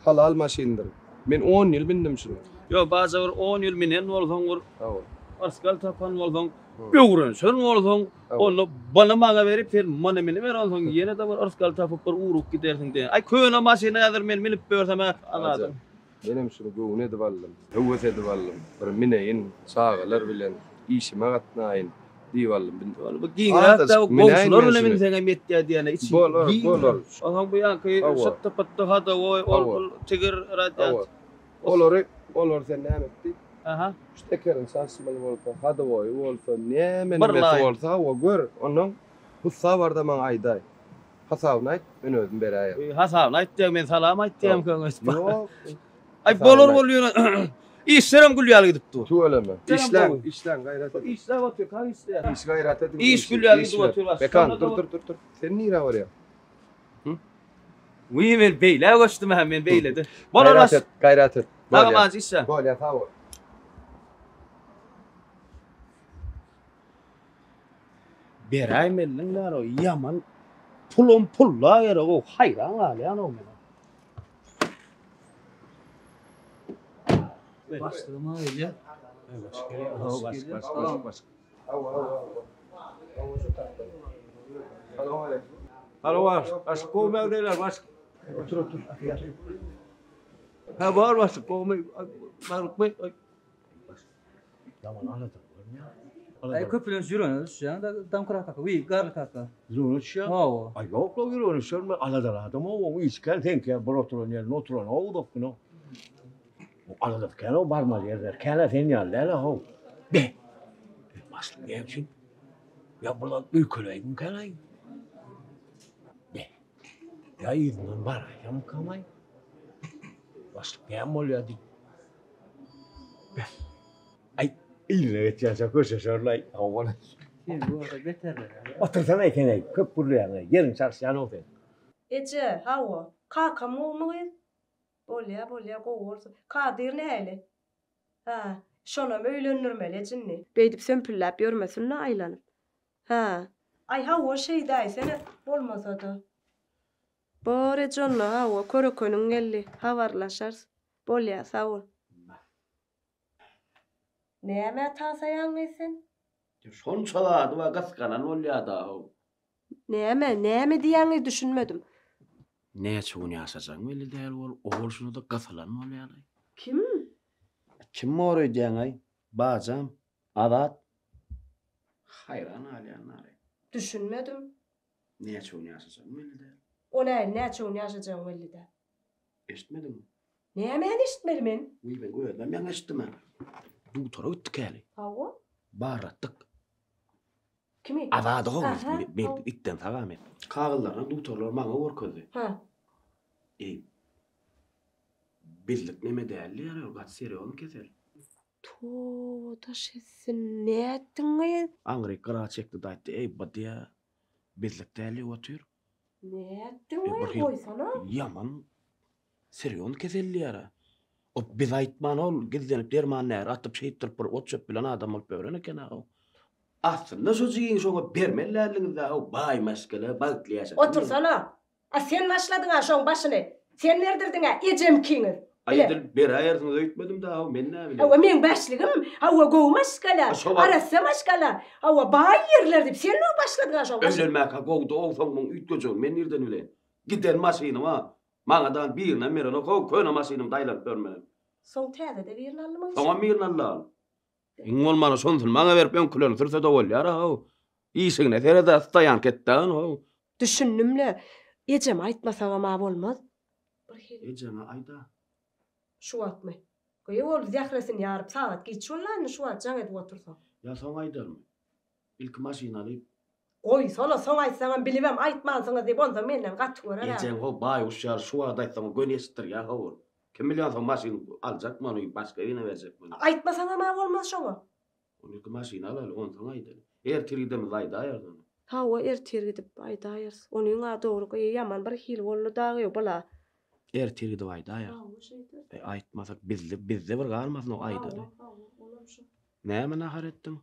Halal maşyndyr. Men on ýyl mindim şuna. Ýok baja bir on ýyl minen bolsaň bir Hawa. Yrsgal tapan bolsaň, öwrenşen bolsaň, onda buny maňa berip sen muny miniber onsoň ýene-de bir yrsgal tapyp bir urup gidersiň diýen. Aý köne maşyna häzir men minip ýörsem-ä Baja, menem şuny göwün edip aldym, höwes edip aldym. Bir mineýin, çagalar bilen işime gatnaýyn. Diýip aldym. Ol bu giňräk-de goňşular bilen minseňem ýetýär diýene içi Bolar, bolar. Onsoň bu ýaňky şytdy-pytdy hadowoý, ol bul tigir radiator. Olary, olary sen näme et diý. Aha. Şu tekeriň çaşmaly bolsa, hadowoýy bolsa, näme nemesi bolsa, hawa gör. Onnoň ussa barda maňa aýdaý. Hasabyny aýt, men özüm beräýerin. Hasabyny aýt diýýäň, men salam aýt diýýän köňeş. Ýok. Aý bolar bol ýöne işlerem gül ýaly gidip dur. Tüweleme. Işläň, işläň gaýrat ediň. Işläp otyr, kak işleýär. Iş gaýrat ediň. Iş gül ýaly gidip otyr. Mekan dur dur dur dur. Sen nirä barýaň? Hı? Wiý men beýlä göçdüm hä men beýlede. Bolar Gaýrat et, gaýrat et. Sag bol işle. Bolýar, sag bol. Beräýmeliň däl o ýaman. Pulam pulla gerek-ow, haýran galýan-ow men. Başlygym-a gelýär. Baş, baş, baş, baş. Halo baş, başlyk gowy ýagdaýlar baş. Otur otur. Ha bar başlyk gowumy? Baglykmy? Ýaman alada görünýär. Aý köplenç ýüregine düşýäň da Damkrak kaka, wiý Garly kaka. Ýüregine düşýär? Hawa. Aý ýok la ýüregine düşermi? Aladaly adam o, oň işi kän, seňki ýaly bir oturan ýerinde oturanok uzak gün o. Aladasy kän o barmaly ýerler kän-ä sen ýaly däl-ä how. Be! Başlyk näme üçin? Ýa bir zat öýkeläýdimkäň-aý? Be! Ýa yzyndan baraýsamkam-aý? Başlyk näme bolýar diýip. Be! Aý, yzyna geçýänçä köşeşerlaý. Hawa. Sen bu arada beterler. Otursana sen-eý, köp gürleýäň-eý, ýeriňi çalyşýan-ow sen. Eje, hawa. Kakam gowumy gyz? Bolýa, bolýa, gowy bolsun. Kadyr nähili? Hä, şonam öýlendirmeli ejindi. Beýdip sömpülläp ýörmesin-le aýlanyp. Hä. Aý, hawa, şeýdäýsene, bolmasa-da. Bor eje onda, hawa, körekeniň geldi. Habarlaşarys. Bolýa, sag bol. Nämä tagsaýaň gyz sen? Şonça zady bar, gysganan bolýa-da-how. Näme, näme diýýäňiz düşünmedim. Näçe gün ýaşajagyň belli däl bol, o bolşuna-da gysylan bolýar-aý. Kim? Kim bor öýdýäň-aý? Bajam, Azat. Haýran galýan-aý. Düşünmedim. Näçe gün ýaşajagyň belli däl. O nähili näçe gün ýaşajagyň belli däl? Eşitmediňmi? Nämäni eşitmeli men? Wiý, men özümem ýaňy eşitdim-ä. Dugtora gitdik häli. Hawa. Barlatdyk. Kimi? Azady how men itden sag-a men. Kagyzlaryny dugtorlar maňa görkezdi. Ha. Eý. Bizlik neme däl diýýär, ol gaty serýozny kesel. Toba daş etsin, nätdiň gyz? Aňryk gyra çekdi-de aýtdy, Eý, bu diýýär, bizlik däl diýip otyr. Nätdiň gyz, goýsana. Ýaman serýozny kesel diýýär-ä. O biz aýtman ol gizlenip derman däri atyp şeýtdirip bir ot-çöp bilen adam bolup ýören eken-ä-ow. Aslynda şo jigiňi şoňa bermeli däldiňiz-dä-ow, baý maşgala, bagtly ýaşasyn diýen. Otursana. A sen başladyň-a şoň başyny. Sen berdirdiň-ä ejemkiňiz. Aý edil beräýersiňiz öýtmedim-dä-ow, men näbileýin. Hawa meň bäşligim, hawa gowy maşgala, arassa maşgala, hawa baý ýerler diýip sen başladyň-a şoň başyny. Öýlenmäkä gowudy-ow soň muň üýtgejegini men nirden bileýin. Giden maşynym-a Maňadan birinem berenok how köne maşynymda aýlanyp ýörmeli. Soň täzede birini aldymy? Soňam birini aldy al. Iň bolmanda şonsuny maňa berip öňkülerini sürse-de bolýar how. Işigine sered-ä stoýanka etdä ony how. Düşündim-le. Ejeme aýtmasagam-a bolmaz. Bir hili. Ejeňe aýd-a. Şu wagtmy? Gyýw ol zähresini ýaryp sagat giç boldy-a indi şu wagt jaň edip otursa. Ýa soň aýdarmy? Ilki maşyn alyp. Goýsana, soň aýtsaňam bilibem aýtmansyňyz diýip onsoň menden gaty görer-ä. Ejeň how baýguş ýaly şu wagt aýtsaň göni eşitdirýär how ol. Kim bilýär onsoň maşyn aljakmy ony başga birine berjekmi ony. Aýtmasaňam-a bolmaz şoňa. Ony ilki maşyn alaly onsoň aýdaly. Ertir gidemizde aýdaýarys ony. Hawa ertir gidip aýdaýarys. Onyň-a dogry gyýy ýaman bir hili boldy dagy bula. Ertir gidip aýdaýarys. Hawa şeýderis. Eý aýtmasak bizde bizde bir galmasyn o aýdaly. Hawa hawa olam şo. Näme nahar etdiň?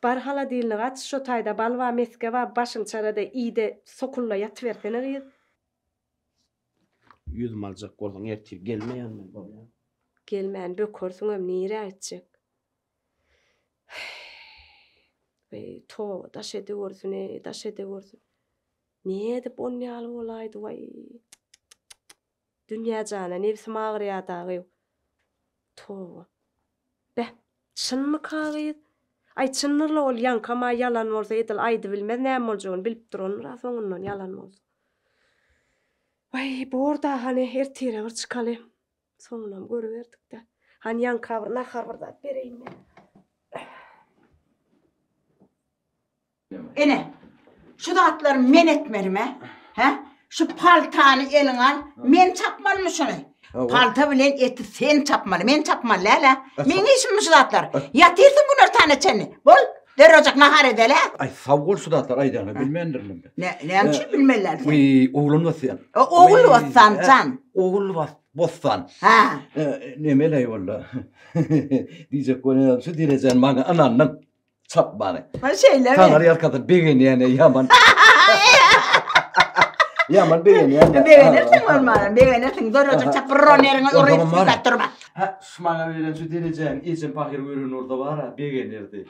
Bar holodilnigi aç şo taýda bal bar mesge bar başyň çarada iýde sokulla ýatybersene gyz. Ýüzüm aljak bolsaň ertir gelmeýän men bolýa. Gelmän bökersiňem nirä gitjek. Heý toba daş edewürsin eý daş edewürsin. Nädip onýaly bolaýdy waý. Dünýä jana nebsim agyrýar dagy. Toba. Beh, çynmyka gyz? Aý çyndyr-la ol ýaňkam-a ýalan bolsa edil aýdybilmez näme boljagyny bilip durandyr-a soňundan ýalan bolsa. Waý, bor-da hany ertire bir çykaly. Soňunam görüberdik-dä. Hany ýaňka bir nahar bir zat bereýin men. Ene, şu zatlary men etmelimi, hä? Şu paltany eliňe al, men çapmalymy şuny? Palta bilen eti sen çapmaly, men çapmaly däl-ä. Meň işimmi şu zatlar? Ýatyrsyň günortana çenli. Bol, derrewjek nahar edeli-ä. Aý, sag bol şu zatlary aýdanyňa, bilmändirin men. Ne, näme üçin bilmeli däl sen? Wiý, oglan basýan. Ogul Bossan jan. Ogul Bossan. Hä. Nemeleý boldy. Diýjek bolýan şu derejäni maňa ynandyň. Çapmany. Ha şeýlemi? Taňry ýalkasyn begenýän ýaman. Ýaman begenýän. Begenersiň bolman, begenersiň. Zorajyk çap bir roneriňe uryp sypap durma. Hä, şu maňa beren şu derejäňi ejem pahyr gören bolsa bar-a, begenerdi.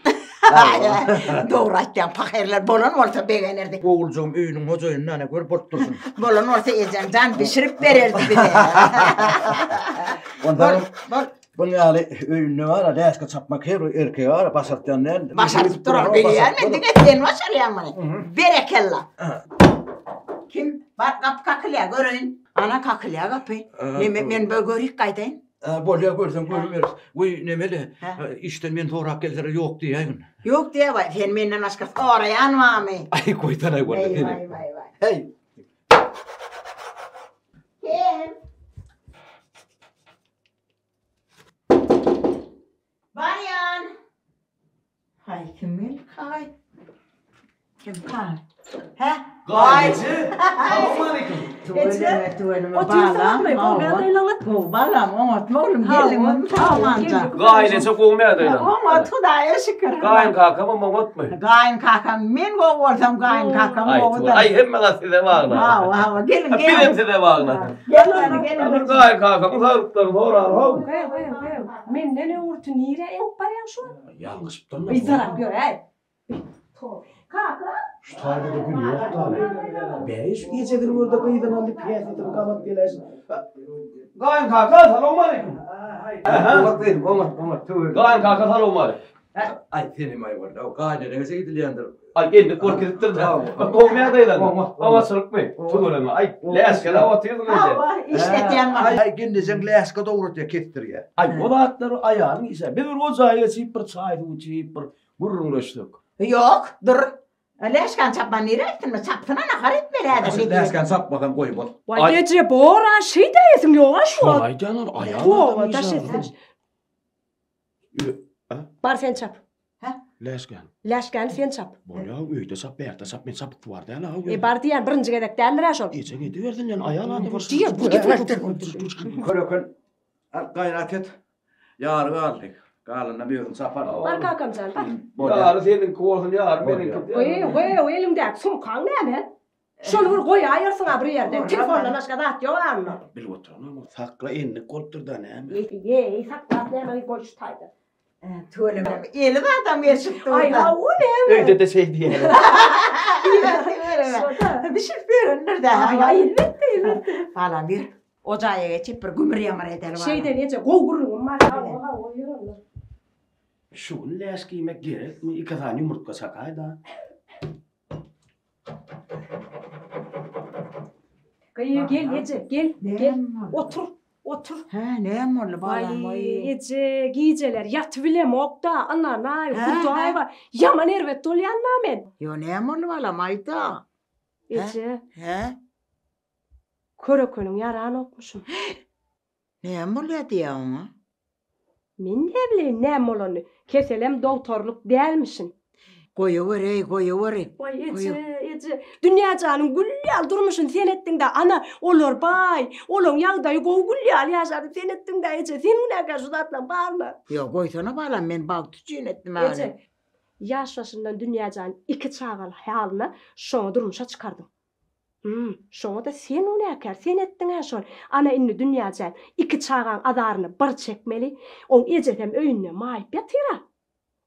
Dogry aýtýaň, pahyrlar bolan bolsa begenerdi. Oguljygym öýüniň hojaýynyny ana gör bolup dursun. Bolan bolsa ejeň jan bişirip bererdi bize. Ondan Bol. Bul ýaly öýünde bar-a, läşke çapmak her bir erkege bar-a başartýan däl. Başaryp duran bilýän men, diňe sen başarýaň muny. Berekella. Kim? Bar gapy kakylýar, göreýin. Ana kakylýar gapy. Neme men bir görüp gaýdaýyn. Bolýar görseň görüberis. Wiý nemeli, işden men sorap gelseler ýok diýäýgin. Ýok diýäý, sen menden başga soraýan barmy? Aý goýsanaý boldy seni. Waý waý waý. Heý. Kim? Barýan. Haý kim geldi-kaý? Kim-kaý? Hä? Gaýyjy. Salowmaleýkim. Tüweleme, tüweleme. Balam, hawa. Gowy balam, oňatmy oglum, geldiňizmi sag-amanja? Gaýyneje gowumy ýagdaýlaryň? Oňat, Hudaýa şükür. Gaýyn kakamam oňatmy? Gaýyn kakam, men gowy bolsam, gaýyn kakam gowudyr. Aý, hemme zat size bagly. Hawa, hawa, geliň, geliň. Bizem size bagly. Geliň, geliň. Gaýyn kakamyň saglyklaryny soraly, how. Goý, goý, goý. Menden öňürti nirä eňip barýaň şu wagt? Ýalňyşypdyryn. Yzarap ýör-äý. Kaka. Şu taýda-da gün ýok-da. Bäý, şu gije bir görde gyzyny aldy, pyýasadyny gabat geläýsin. Gaýyn kaka, salowmaleýkim. Oňat gyzym, oňat, oňat, töwerek. Gaýyn kaka, salowmaleýkim. Aý, senem aý boldy. Gaýyneneňe şeýdilýändir. Aý, endik görkezipdir-dä. Gowy ýagdaýlar. Oňatçylykmy? Tüweleme. Aý, läşgeläp otyrsyň eje. Hawa, işletýän maňa. Aý, gelnejeň läşge dogratýar, kesdirýär. Aý, o zatlar aýalyň işi. Biz bir o jaýa geçip, bir çaý-suw içip, bir Gürrüňleşsek. Ýok, dur. Läşgäni çapman nirä gitsin? Çapsyna nahar etmeli häzir. Läşgäni çapmasaň goýmaz. Waý eje bor-a şeýdäýesiň ýog-a şu wagt. Şony aýdýanlar aýal Toba daş etsin. Bar sen çap. Hä? Läşgäni. Läşgäni sen çap. Bolýa öýde çap bärde çap men çapykly bar däl-a. E bar diýýän birinji gezek däldir-ä şol. Ejeň edibersin ýöne aýal adam bir. Köreken gaýrat et. Ýary galdy. Galanyny özüň çaparsyň. Bar kakam jan, bar. Ýary seniňki bolsun, ýary meniňki. Goý, goý, eliňdäki sumkaň näme? Şony bir goýaýarsyň-a bir ýerde. Telefondan başga zat ýok-a onda. Bilip oturanam, sakla endik bolupdyr-da näme? Eý, saklap näme, goý şu taýda. Tüweleme, eli zadam gelşip dur. Aý, hawa, näme? Öýde-de şeý diýýär. Tüweleme. Bişirip berendir-dä. Aý, elbetde, elbetde. Balam, ýör. O jaýa geçip bir gümür-ýamyr edeli balam. Şeýden eje, gowy gürrüňim bar. Hawa, hawa, ýör onda. Şu gün läş giýmek gerekmi? Iki sany ýumurtga çakaý-da. Gyý, gel eje, gel, gel. Otur, otur. Hä, näme boldy balam? Waý, eje, gijeler ýatybilemok-da, ynanaý, Hudaý bar. Ýaman erbet bolýan-da men. Ýo, näme boldy balam, aýt-a. Eje. Hä? Körekeniň ýaranokmyşyn. Näme bolýar diýýä oňa? Men näbileýin näme bolanyny. Keselem dogtorlyk dälmişin. Goýawer-eý, goýawer. Waý, eje, eje, Dünýä janyň gül ýaly durmuşyny sen etdiň-dä. Ana, olar baý, olaň ýagdaýy gowy gül ýaly ýaşar diýip sen etdiň-dä, eje. Sen günäkär şu zatlaryň baryna. Ýok, goýsana balam, men bagt üçin etdim ony. Eje, ýaş başyndan Dünýä jany iki çagaly halyna şoňa durmuşa çykardyň. Hüm, şoňa-da sen günäkär, sen etdiň-ä şony. Ana indi Dünýäjan, iki çagaň azaryny bir çekmeli. Oň ejesem öýünde maýyp ýatyr-a.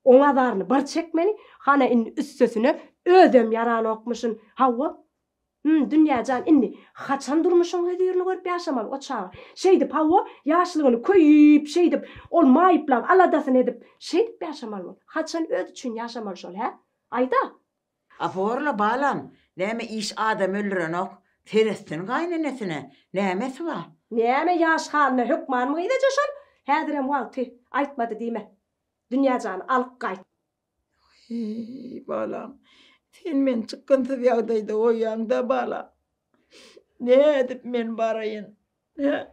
Oň azaryny bir çekmeli. Hana indi üstesine özem ýaranokmyşyn. Hawa. Hüm, Dünýäjan, indi haçan durmuşyň hözirini görüp ýaşamaly o çaga. Şeýdip, hawa, ýaşlygyny köýüp, şeýdip, ol maýyplaň aladasyny edip, şeýdip ýaşamaly ol. Haçan özi üçin ýaşamaly şol, hä? Aýd-a. A borla balam, näme iş adam öldürenok, seretsin gaýynenesine, nämesi bar? Näme ýaş halyna hökmanmy gyz eje şol? Häzirem wagty, aýtmady diýme. Dünýäjany alyp gaýt. Eý, balam, sen meni çykgynsyz ýagdaýda goýýaň-da, balam. Nädip men baraýyn? Hä?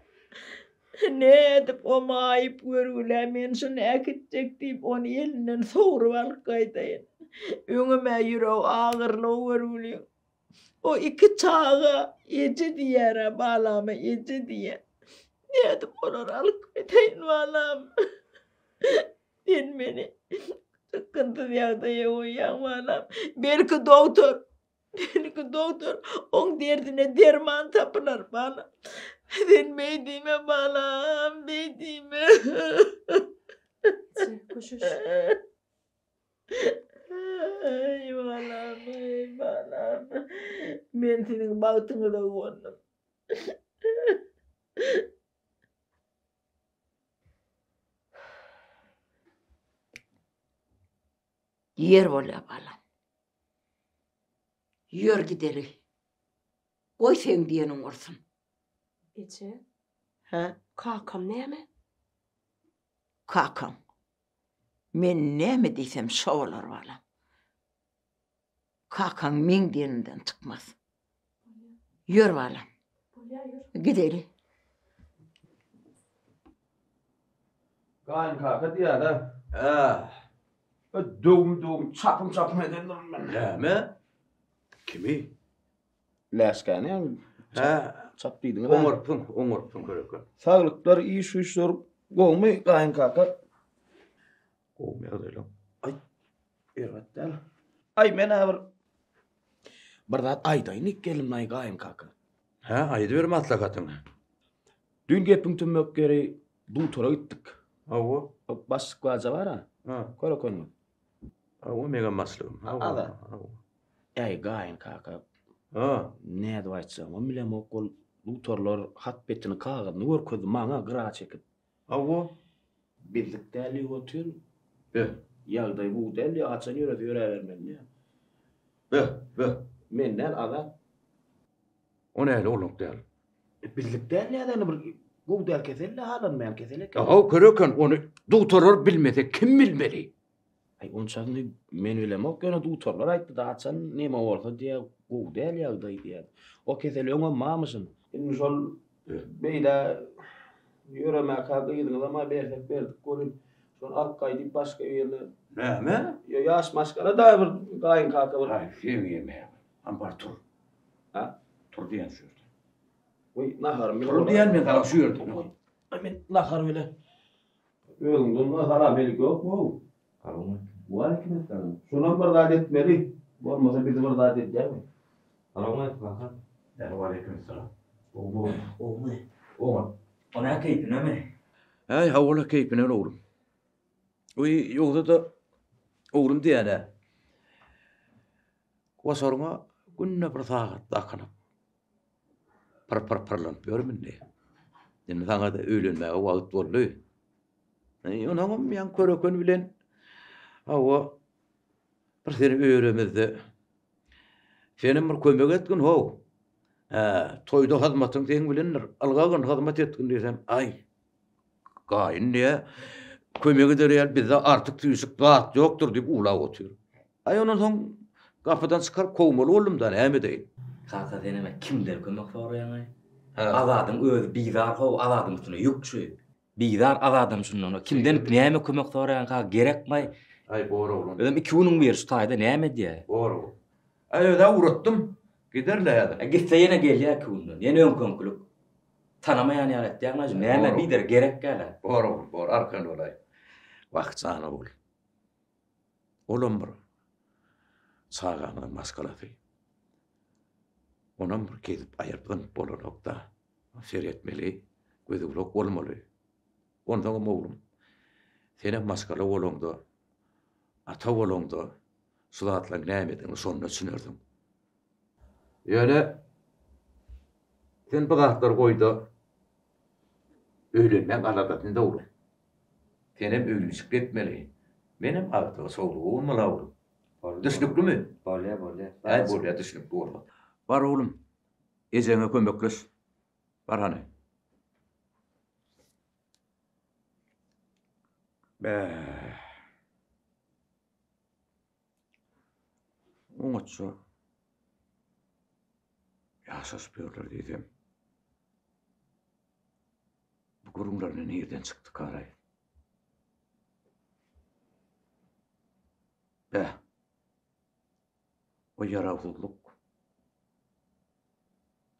Nädip o maýyp görgülä men şuny äkitjek diýip, ony elinden sogrup alyp gaýdaýyn? Öňem-ä ýüregi agyrly o görgüliň. O iki çaga eje diýýär-ä balama, eje diýýär. Nädip olary alyp gaýdaýyn, balam? Sen meni çykgynsyz ýagdaýa goýýaň, balam. Belki dogtor. Belki dogtor oň derdine derman tapylar balam. Sen beý diýme balam, beý diýme. Köşeş. Eý balam, eý balam. Men siziň bagtyňyza guwandym. Ýer bolýar balam. Ýör gideli. Goý seň diýeniň bolsun. Eje. Hä? Kakam näme? Kakaň. Men näme diýsem şo bolar balam. Kakaň meň diýenimden çykmaz. Ýör balam. Bolýar ýör. Gideli. Gaýyn kaka diýýär-dä. Hä. Döwüm-döwüm, çapym-çapym edendirin men. Näme? Kimi? Läşgäni ýa? Hä. Çap diýdiňiz. Oňarypsyň, oňarypsyň köreke. Saglyklar, iş-güýçler gowumy, gaýyn kaka? Gowumy ýagdaýlaň? Aý, erbet däl. Aý, men-ä bir bir zat aýdaýyn diýip geldim-aý, gaýyn kaka. Hä, aýdyber maslahatyňy. Düýn gepiň tümmek ýeri dutara gitdik. Hawa. Başlyk baja bar-a. Ha. Körekenli. Hawa, meňem başlygym. Hawa. Azat. Hawa. Äý, gaýyn kaka. Ha. Nädip aýtjagymam bilemok, ol dutarlar hat betini, kagyzyny görkezdi maňa gyra çekip. Hawa. Bizlik däl diýip otyr. Beh. Ýagdaý gowy däl diýýär, haçan ýörese ýöräbermeli diýýär. Beh, beh. Men däl, Azat. O nähili oglak däl? Bizlik däl nädeni bir gowy däl kesel-de halanmaýan kesel eken. Haw kör eken ony dugtorlar bilmese kim bilmeli? Aý onçasyny men bilemok ýöne dugtorlar aýtdy-da haçan neme bolsa diýýär gowy däl ýagdaý diýýär. O kesel öňem barmyşyn. Indi şol beýle ýöremäkä gyzyňyzam-a bersek berdik welin şony alyp gaýdyp başga birine. Näme? Ýa ýaş maşgala-da bir gaýyn kaka bir. Aý seň ýemäň. Hany bar tur. Ha? Tur diýen şu ýerde. Goý, naharym Tur diýen men saňa şu ýerde. Aý men nahar bile. Özüňden bir salam helik ýokmy-ow? Waleýkim essalam. Şonam bir zat etmeli. Bolmasa bizi bir zat edýärmi? Salowmaleýkim kaka. Waleýkim essalam. Gowumy? Gowumy? Oňat. O nä keýpinemi? Äý, hawa-la keýpine oglum. Oý, ýogsa-da oglum diýýän-ä. Goşaryňa günde bir sagat dakynyp, pyr-pyr-pyrlanyp ýörüm indi. Indi saňa-da öýlenmäge wagt boldy. Onuňam ýaňy köreken bilen hawa bir seni öýeremizde senem bir kömek etgin how. Hä, toýda hyzmatyň seň bilendir. Ylgagyn hyzmat etgin diýsem, aý, Gaýyn diýýär, kömek eder ýaly bizde artyk süýşük zat ýokdur diýip uwlap otyr. Aý ondan soň gapydan çykaryp kowmaly boldum-da, näme edeýin. Kaka senem-ä kimden kömek soraýaň-aý? Azadyň özi bizar how, Azadyň üstüne ýük şu. Bizar Azadam şundan. Kimden näme kömek soraýaň kaka, gerekmaý? Aý bor oglan. Özem iki günüň biri şu taýda näme edýär? Bor oglan. Aý öz-ä ugratdym. Gider-le häzir. Gitse ýene gelýär iki günden. Ýene öňki-öňkülik. Tanamaýan ýaly etýäň ajy. Näme bider gerek gäle. Bor ogul, bor, arkaýyn bolaý. Wah, jan ogul. Olam bir çagamyzyň maşgalasy. Onam bir gezip aýryp zyňyp bolanok-da. Seretmeli, gözi-gulak bolmaly. Onsoňam oglum, senem maşgala bolaňda, ata bolaňda şu zatlaryň nämedigini şonda düşünersiň. Ýöne sen bu zatlary goý-da, öýlenmäň aladasyny dogry. Senem öýlüşik etmeli. Menem agtyga çowlugy bolmaly oglum. Düşnüklimi? Bolýa, bolýa. Äý, bolýa, düşnükli bolsa. Bar oglum, ejeňe kömekleş. Bar hany. Bäh. Oňatja ýaşaşyp ýörler diýsem. Bu gürrüňler nirden çykdykaraý? Bäh. O ýarawsyzlyk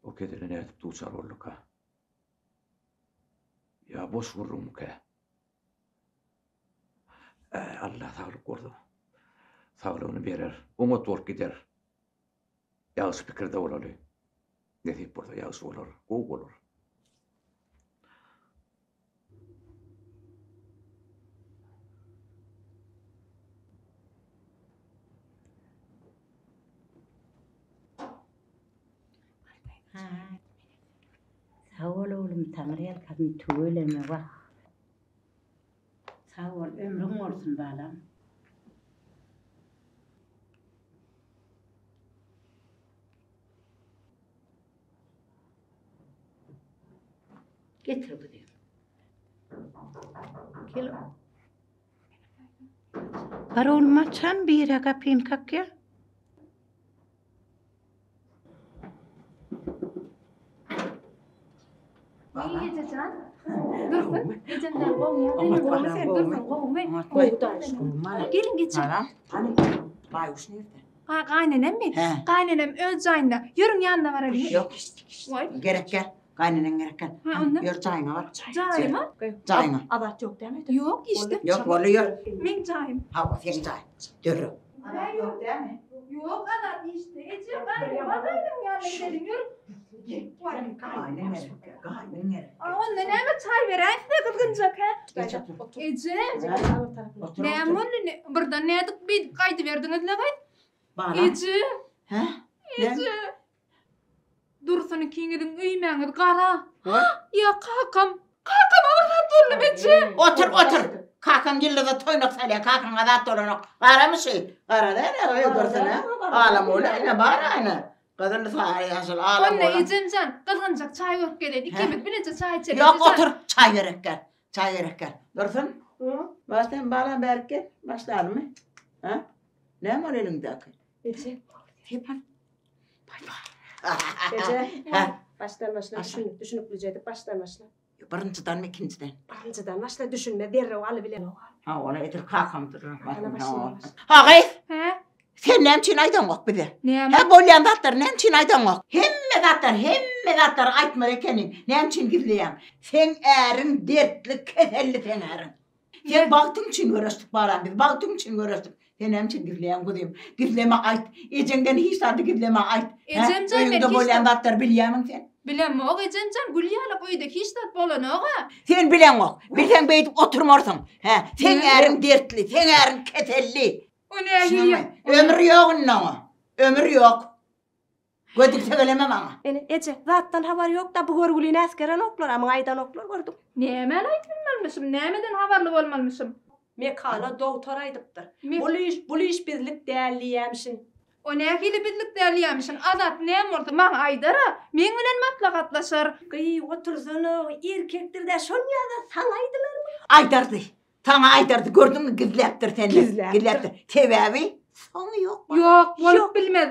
o kesele nädip duçar bolduka? Ýa boş gürrüňmikä? Äý, Alla saglyk bolsa, saglygyny berer, oňat bolup gider. Ýagşy pikirde bolaly. Nesip bolsa ýagşy bolar, gowy bolar. Sag bol oglum taňryýalkasyn tüweleme wah. Sag bol ömrüň bolsun balam. Getir guzym. Gel. Bar oglum açan bire gapyny kakýa. Ejejan. Dursun. Ejemden gowy ýa. Gowmy sen Dursun gowmy? Gowy daş. Gelin geçin. Hany Baýguş nirde? Ha gaýnenemmi? Gaýnenem öz jaýynda. Ýörüň ýanyna baralyň. Ýok. Gerek gel. Gaýneneň gerek gel. Ha onda? Ýör jaýyňa bar. Jaýyma? Jaýyňa. Azat ýok dämi öýde? Ýok işde. Ýok boldy ýör. Meň jaýym. Hawa seň jaýyň. Dörre. Azat ýok dämi? Ýok Azat işde. Eje gaýnenem gaýneneň ýanyna gidelim ýör. Gaýneň gerek. Gaýneň gerek. A onda näme çaý beräýin size gyzgynjak hä? Eje. Näme boldy? Birden nädip beýdip gaýdyberdiňiz-le gyz? Eje. Hä? Eje. Dursun ikiňiziň öýmäňiz gara. Ýa kakam. Kakama bir zat boldy eje. Otur, otur. Kakaň ýyldyza toýnak salýar, kakaňa zat bolanok. Garamy şi? Gara däl, öý dursun, hä? Alam ola, ine bar aýna. Gyzyl, sary, ýaşyl, alam Onda ola. ejemjan, gyzgynjak çaý görüp geleýin. Ikimiz bileje çaý içelim. Ýok, otur, çaý gerek däl. Çaý gerek däl. Dursun. Bar sen balam bärik gel. Başlalymy? Hä? Näme ol eliňdäki? Eje. Sepan. Eje, başdan başla, düşünip, düşüniklije edip başdan başla. Birinjiden mi ikinjiden? Birinjiden başla, düşünme, derrew alybilenok. Ha, ony edil kakamdyr. Ana başla. Ha, gyz. Hä? Sen näme üçin aýdaňok bize? Näme? Hä, bolýan zatlary näme üçin aýdaňok? Hemme zatlar, hemme zatlary aýtmaly ekeniň. Näme üçin gizleýäň? Seň äriň dertli, keselli seň äriň. Sen bagtyň üçin göreşdik balam biz bagtyň üçin göreşdik. Sen näme üçin gizleýäň guzym? Gizleme aýt. Ejeňden hiç zady gizleme aýt. Ejemjan men Öýüňde hiç bolýan zat zatlary bilýämiň sen? Bilemok ejemjan gül ýalak öýde hiç zat bolanok-a. Sen bileňok. Bilseň beýdip oturmarsyň. Hä? Seň äriň dertli, seň äriň keselli. O nähili? Ömür ýok indi oňa. Ömür ýok. Gödük söyleme maňa. Ene, eje, zatdan habary ýok-da, bu görgülini äsgerenoklar, a muňa aýdanoklar gördüň. Nämäni aýdyp bilmelmişim, nämeden habarly bolmalmyşym? Mekana dogtor aýdypdyr. Bul iş, bul iş bizlik däl diýýämişin. O nähili bizlik däl diýýämişin? Azat näme bolsa maňa aýdar-a, meň bilen maslahatlaşar. Gyý, otursana, erkekdir-dä, şonýa-da saňa aýdylarmy? Aýdardy. Saňa aýdardy, gördüňmi, gizläpdir senden. Gizläpdir. Gizläpdir. Sebäbi soňy ýok. Ýok, bolup bilmez.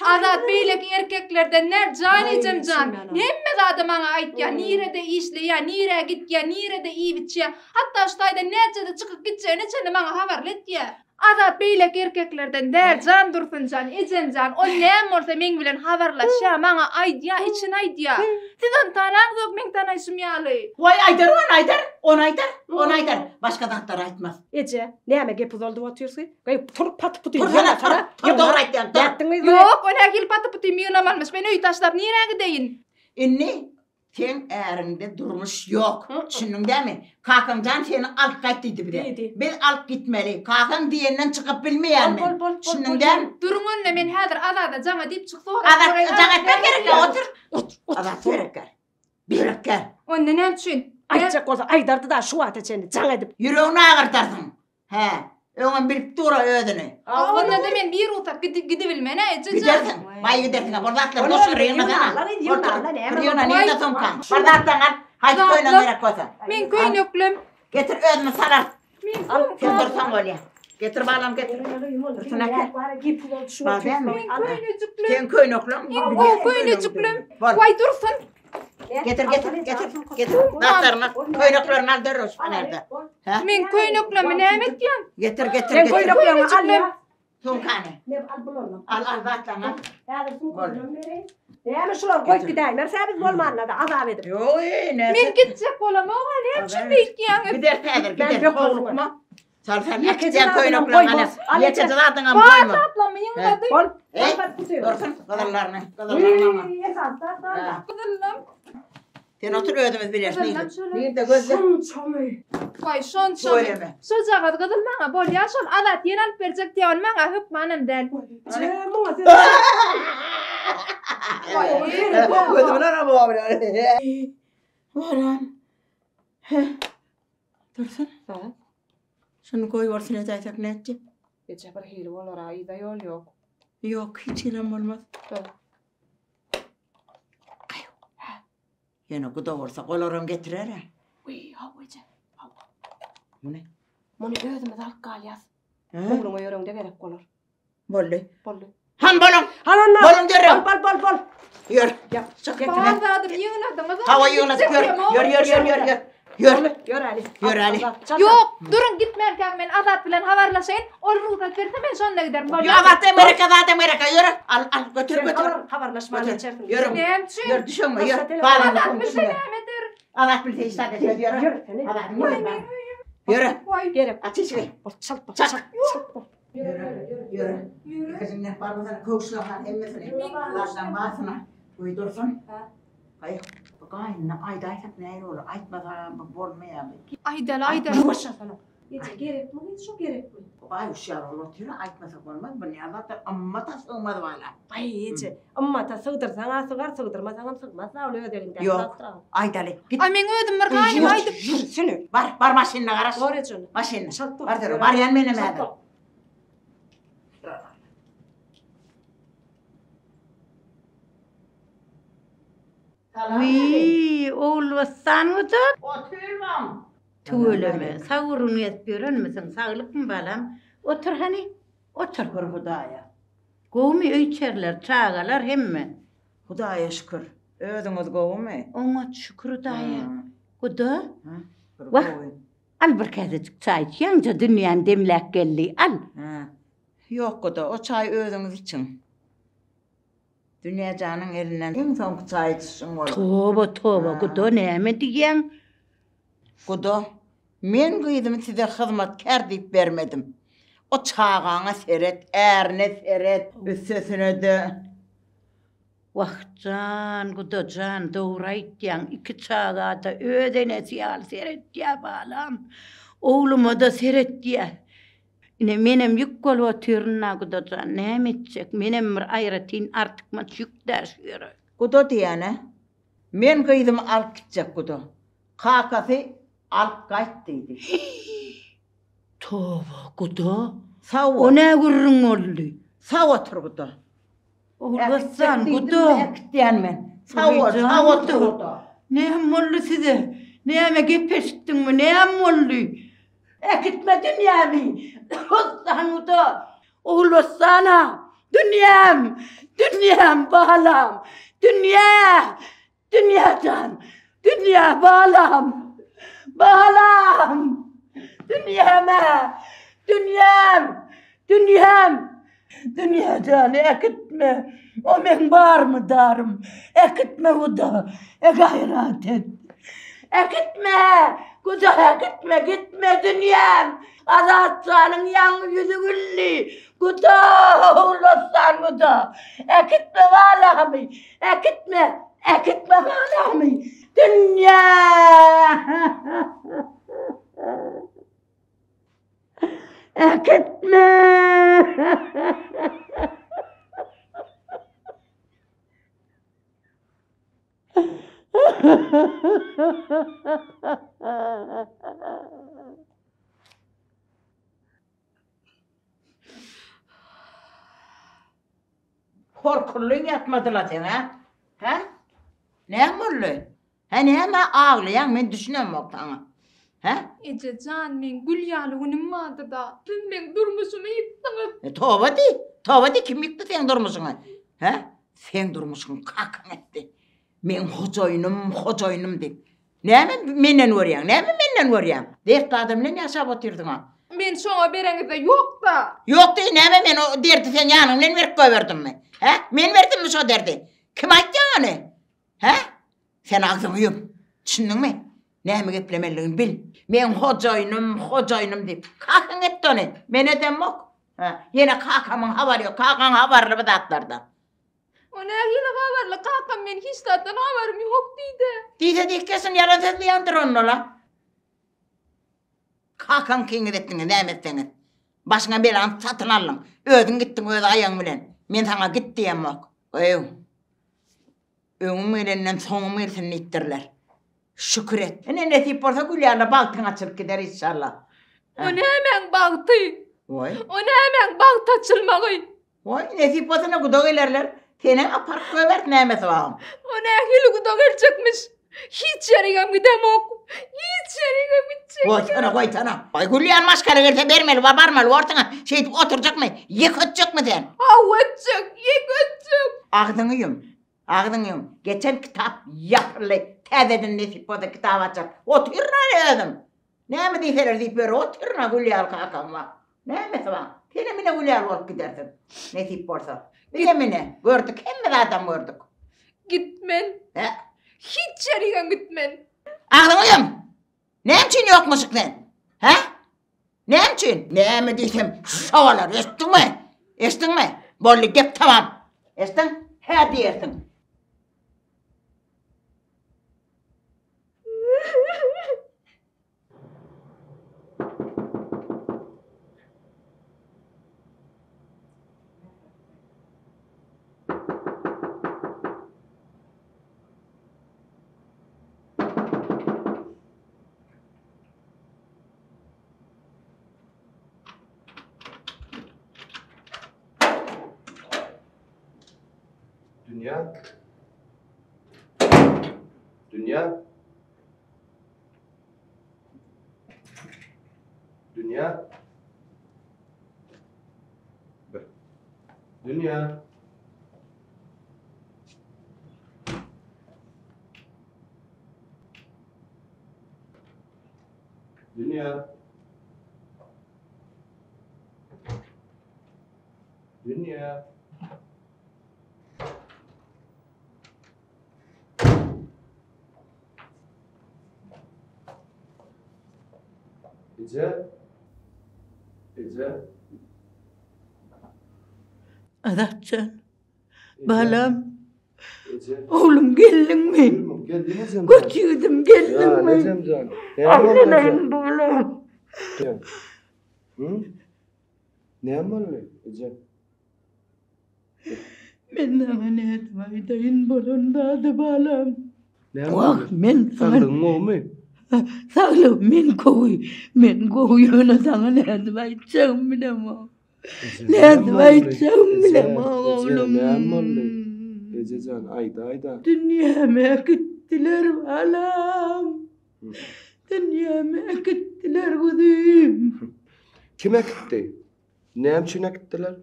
Azat beýleki erkeklerden nä jan ejem jan. Hemme zady maňa aýtýa, nirede işleýä, nirä gitýä, nirede iýip-içýä. Hatda şu taýdan näçede çykyp gitjegine çenli maňa habarly etýä. Azat beýleki erkeklerden däl jan Dursunjan, ejem jan, ol näme bolsa meň bilen habarlaşýa, maňa aýdýa, içini aýdýa. Siz ony tanaňzok meň tanaýşym ýaly. Waý aýdar ony aýdar, ony aýdar, ony aýdar. Başga zatlary aýtmaz. Eje, näme gep uzaldyp otyrsyň? Gyý, tur, paty-puty Tursana, tur, tur, dogry aýtýaň, tur. Nätdiň gyz? Ýok, o nähili paty-putymy ýygnamalymyş, men öýi taşlap nirä gideýin? Indi seň äriňde durmuş ýok, düşündiň dämi? Kakaň jan seni alyp gaýt diýdi bize. Diýdi. Biz alyp gitmeli. Kakaň diýenden çykyp bilmeýän men. Bol, bol, bol, Düşündiň bol. dämi? Duruň onda, men häzir Azada jaňa diýip çyk sorap Azat, göreýin. jaň etmek gerek ýok, otur. Otur, otur. Azat gerekgär. Berekgär. Onda näme üçin? Aýtjak bolsa aýdardy-da şu wagta çenli jaň edip. Ýüregini agyrdarsyň. Hä, öňem bilip dur-a özüni. A onda-da men bir rugsat gidibilmen-ä, eje jan. Gidersiň, baý gidersiň-ä, bol zatlary boş ýere ýygnasana. Ýygnala, ýygnala, näme Bir ýygna, nirde sumkaň? Bir zatlaryňy al, haýsy köýnegiň gerek bolsa. Meň köýneklem. Getir, özümiz salarys. Meň Al, sumkam. sen dursaň bolýar. Getir balam, getir. Dursun aka. Bar dälmi? Meň köýnejiklem. Seň köýnekleň. Iň gowy köýnejiklem. Waý, Dursun. Getir, getir, getir, getir. Zatlaryňy, köýneklerini al derrew şu panelde. Hä? Meň köýneklemi näme etýäň? Getir, getir, Seň getir. köýnekleňi al ýa. Sumkany. Men al bularyny. Al, al zatlaryňy al. Häzir sumkalarynam bereýin. Näme şulary goýup gidäýmeris-ä biz bolmanda-da azap edip. Ýok, eý, näçe. Men gitjek bolamok-a, näme üçin beýtýäňiz? Gideris häzir, gideris. Howlukma. Sal sal Ýekeje äkitýän zadyňam köýnekleň goýmaz. hany. Al Ýekeje eje. zadyňam Bar goýma. zatlarymy ýygnady. Bol. Eý, dursun gyzyllaryny. Gyzyllaryny alma. Esasda Gyzyllam. Sen otur özümiz bileris. Gyzyllam şöyle. Nirde gözle. Şunçamy? Waý, şonçamy. Tüweleme. Şojagaz gyzyl maňa bolýa, şol Azat ýene alyp berjek diýýä, ol maňa hökmanam däl. Eje, muňa sen. Waý. Gözümin aram Baram. He. Dursun. Şuny goýbersin edäýsek nätjek? Eje bir hili bolar-a, yza ýol ýok. Ýok, hiç hilem bolmaz. Ýöne guda bolsa golaram getirer-ä. Wiý, hawa eje, hawa. Muny? Muny özümiz alyp galýas. Ogluňa ýöreňde gerek bolar. Boldy. Boldy. Han boluň. Han onda. Boluň derrew. Bol, bol, bol. Ýör. Çyk. Bar zadymy ýygnadyňyz. Hawa ýygnadyk ýör. Ýör, ýör, ýör, ýör, ýör. Ýör. Ýör Äli. Ýör Äli. Ýok, duruň gitmänkäň men Azat bilen habarlaşaýyn. Ol rugsat berse men şonda giderin. Bolýar. Ýok, Azat gerek, Azat gerek. Ýör. Al, al, götür, götür. Habarlaşman geçersiň. Ýörüň. Näme üçin? Ýör, düşeňme, ýör. Azat bilse näme eder? Azat bilse hiç zat etmez, ýör. Ýör. Azat ýör. Waý. Gerek. Aç işigi. Bol, çalt bol. Çak. Çalt bol. Ýöre, ýöre. Ikijiňden barmasyna, köwüşlerini hemmesini. Başdan barsyna. Goý dursun. Gaý, bu gaýnyna aýdaýsak nähili bolar? Aýtmasagam bu bolmaýarmy? Aýdaly, aýdaly. Ýuwaş ýasana. Eje, gerekmi gyz şo gerekmi? Baý hüşgär bolup otyr, aýtmasak bolmaz. Bu näme zatlar, ymmata sygmaz bala. Baý, eje, ymmata sygdyrsaň-a sygar, sygdyrmasaňam sygmaz-da, ol öz elindäki Ýok, zatdyr-a. aýdaly. Git. Aý, meň özüm bir gaýnyma aýdyp. Ýürsene. Bar, bar maşynyna garaş. Bor eje onda. Maşynyna. Çalt bol. Bar derrew, barýan menem häzir. Wiý, Ogulbossan gujak. Otyrmam. Tüweleme, sag burun gezip ýörenmisiň, saglykmy balam? Otur hany, otur. Şükür Hudaýa. Gowumy öý-içeriler, çagalar hemme? Hudaýa şükür. Özüňiz gowumy? Oňat şükür Hudaýa. Guda, wah, al bir käsejik çaý iç, ýaňja dünýäni demläp geldi, al. Ýok guda, o çaýy özüňiz içiň. Dünýä janyň elinden iň soňky çaý içişiň boldy. Toba, toba, guda, näme diýýäň? Guda, men gyzymy size hyzmatkär diýip bermedim. O çagaňa seret, ärine seret, üstesine-de. Wah, jan, guda jan, dogry aýtýaň, iki çaga-da öz enesi ýaly seretýär, balam. Ogluma-da seretýär. Ine, menem ýük bolup otyryn-a, guda jan, näme etjek, menem bir aýratyn artykmaç ýük-dä şu ýere. Guda diýýän-ä. Men gyzymy alyp gitjek, guda. Kakasy alyp gaýt diýdi. Hiý! Toba, guda. Sag bol. O nä gürrüň boldy? Sag otur, guda. Ogulbossan, guda. Äkitýän men. Sag bol, sag otur, guda. Näme boldy size? Näme gep eşitdiňmi? Näme boldy? Äkitme dünýämi! Bossan guda! Ogulbossan-a! Dünýäm! Dünýäm, balam! Dünýä! Dünýä jan! Dünýä, balam! Balam! Dünýäm-ä! Dünýäm! Dünýäm! Dünýä jan, äkitme! O meň barmy-darym! Äkitme guda! E gaýrat et! Äkitme! Guda äkitme! Gitme dünýäm! Azat janyň ýaňy ýüzi güldi! Guda! Ogulbossan guda! Äkitme balamy! Äkitme! Äkitme balamy! Dünýä! Äkitme! Horkullyň ýatmadyla seň, hä? Hä? Näme boldy? Hä näme aglaýaň men düşünemok saňa. Hä? Eje jan meň gül ýaly günüm bardyda siz meň durmuşymy ýykdyňyz. E, toba diý, toba diý kim ýykdy seň durmuşyňy? Hä? Seň durmuşyňy kakaň etdi. Meň hojaýynym, hojaýynym diýip. Näme menden görýäň? Näme menden görýäň? Dertli adam bilen ýaşap otyrdyň-a. Men şoňa bereňizde ýok-da. Ýok diý, näme men o derdi seň ýanyň bilen berip goýberdimmi? Hä? Men berdimmi şo derdi? Kim aýtýaň ony? Hä? Sen agzyňy ýum. Düşündiňmi? Näme geplemelidigini bil. Meň hojaýynym, hojaýynym diýip. Kakaň etdi ony. Men edemok. Hä, ýene kakamyň habary ýok. Kakaň habarly bu zatlardan. O nähili habarly kakam men hiç zatdan habarym ýok diýdi. Diýse diýkesin ýalan sözleýändir onda-la. Kakaň kiňiz etdiňiz näme etseňiz. Başyňa belany satyn aldyň. Özüň gitdiň öz aýagyň bilen. Men saňa git diýemok. Öý. Öňüm gelenden soňum gelsin diýipdirler. Şükür et. Ine nesip bolsa gül ýaly bagtyň açylyp gider inşallah. O nämäň bagty? Oý. O nämäň bagt açylmagy? Oý, nesip bolsa ine guda gelerler. Senem aparyp goýberis nämesi bagym. O nähili guda geljekmiş? Hiç ýerigem gidemok. Hiç ýerigem gitjek. Goýsana, goýsana. Oý, gül ýaly maşgala gelse bermeli bar, barmaly borsuň-a. Şeýdip oturjakmy? Ýek ötjekmi sen? Hawa ötjek, ýek ötjek. Agzyňy ýum. Agzyňy ýum. Geçen kitap ýapyldy. Täzeden nesip bolsa kitap açar. Otyryn-a özüm. Näme diýseler diýip ýör, otyryn-a gül ýaly kakaň bar. Nämesi bar? Senem ine gül ýaly bolup gidersiň. Nesip bolsa. Bizem ine, gördük, hemme zadam gördük. Gitmen. Hä? Hiç ýerigem gitmen. Agzyňy ýum! Näme üçin ýokmuşyk sen? Hä? Näme üçin? Näme diýsem, şo bolar, eşitdiňmi? Eşitdiňmi? Boldy, gep tamam. Eşitdiň? Hä diýersiň. Dünýä. Dünýä. Dünýä. Dünýä. Dünýä. Dünýä. Eje. Eje. Azatjan. Balam. Oglum geldiňmi? Geldim ejem. Göç ýigidim geldiňmi? Ejem jan. Aglaýyn balam. Hı? Näme boldy eje? Men saňa nädip aýdaýyn bolan zady balam. Näme Wah, boldy? men saňa Saglygyň gowumy? Saglygym men gowy. Men gowy ýöne saňa nädip aýtjagymy bilemok. Nädip aýtjagymy bilemok oglum. Näme boldy? Eje jan, aýdaý-da. Dünýäme äkitdiler balam. Dünýäme äkitdiler guzym. Kim äkitdi? Näme üçin äkitdiler?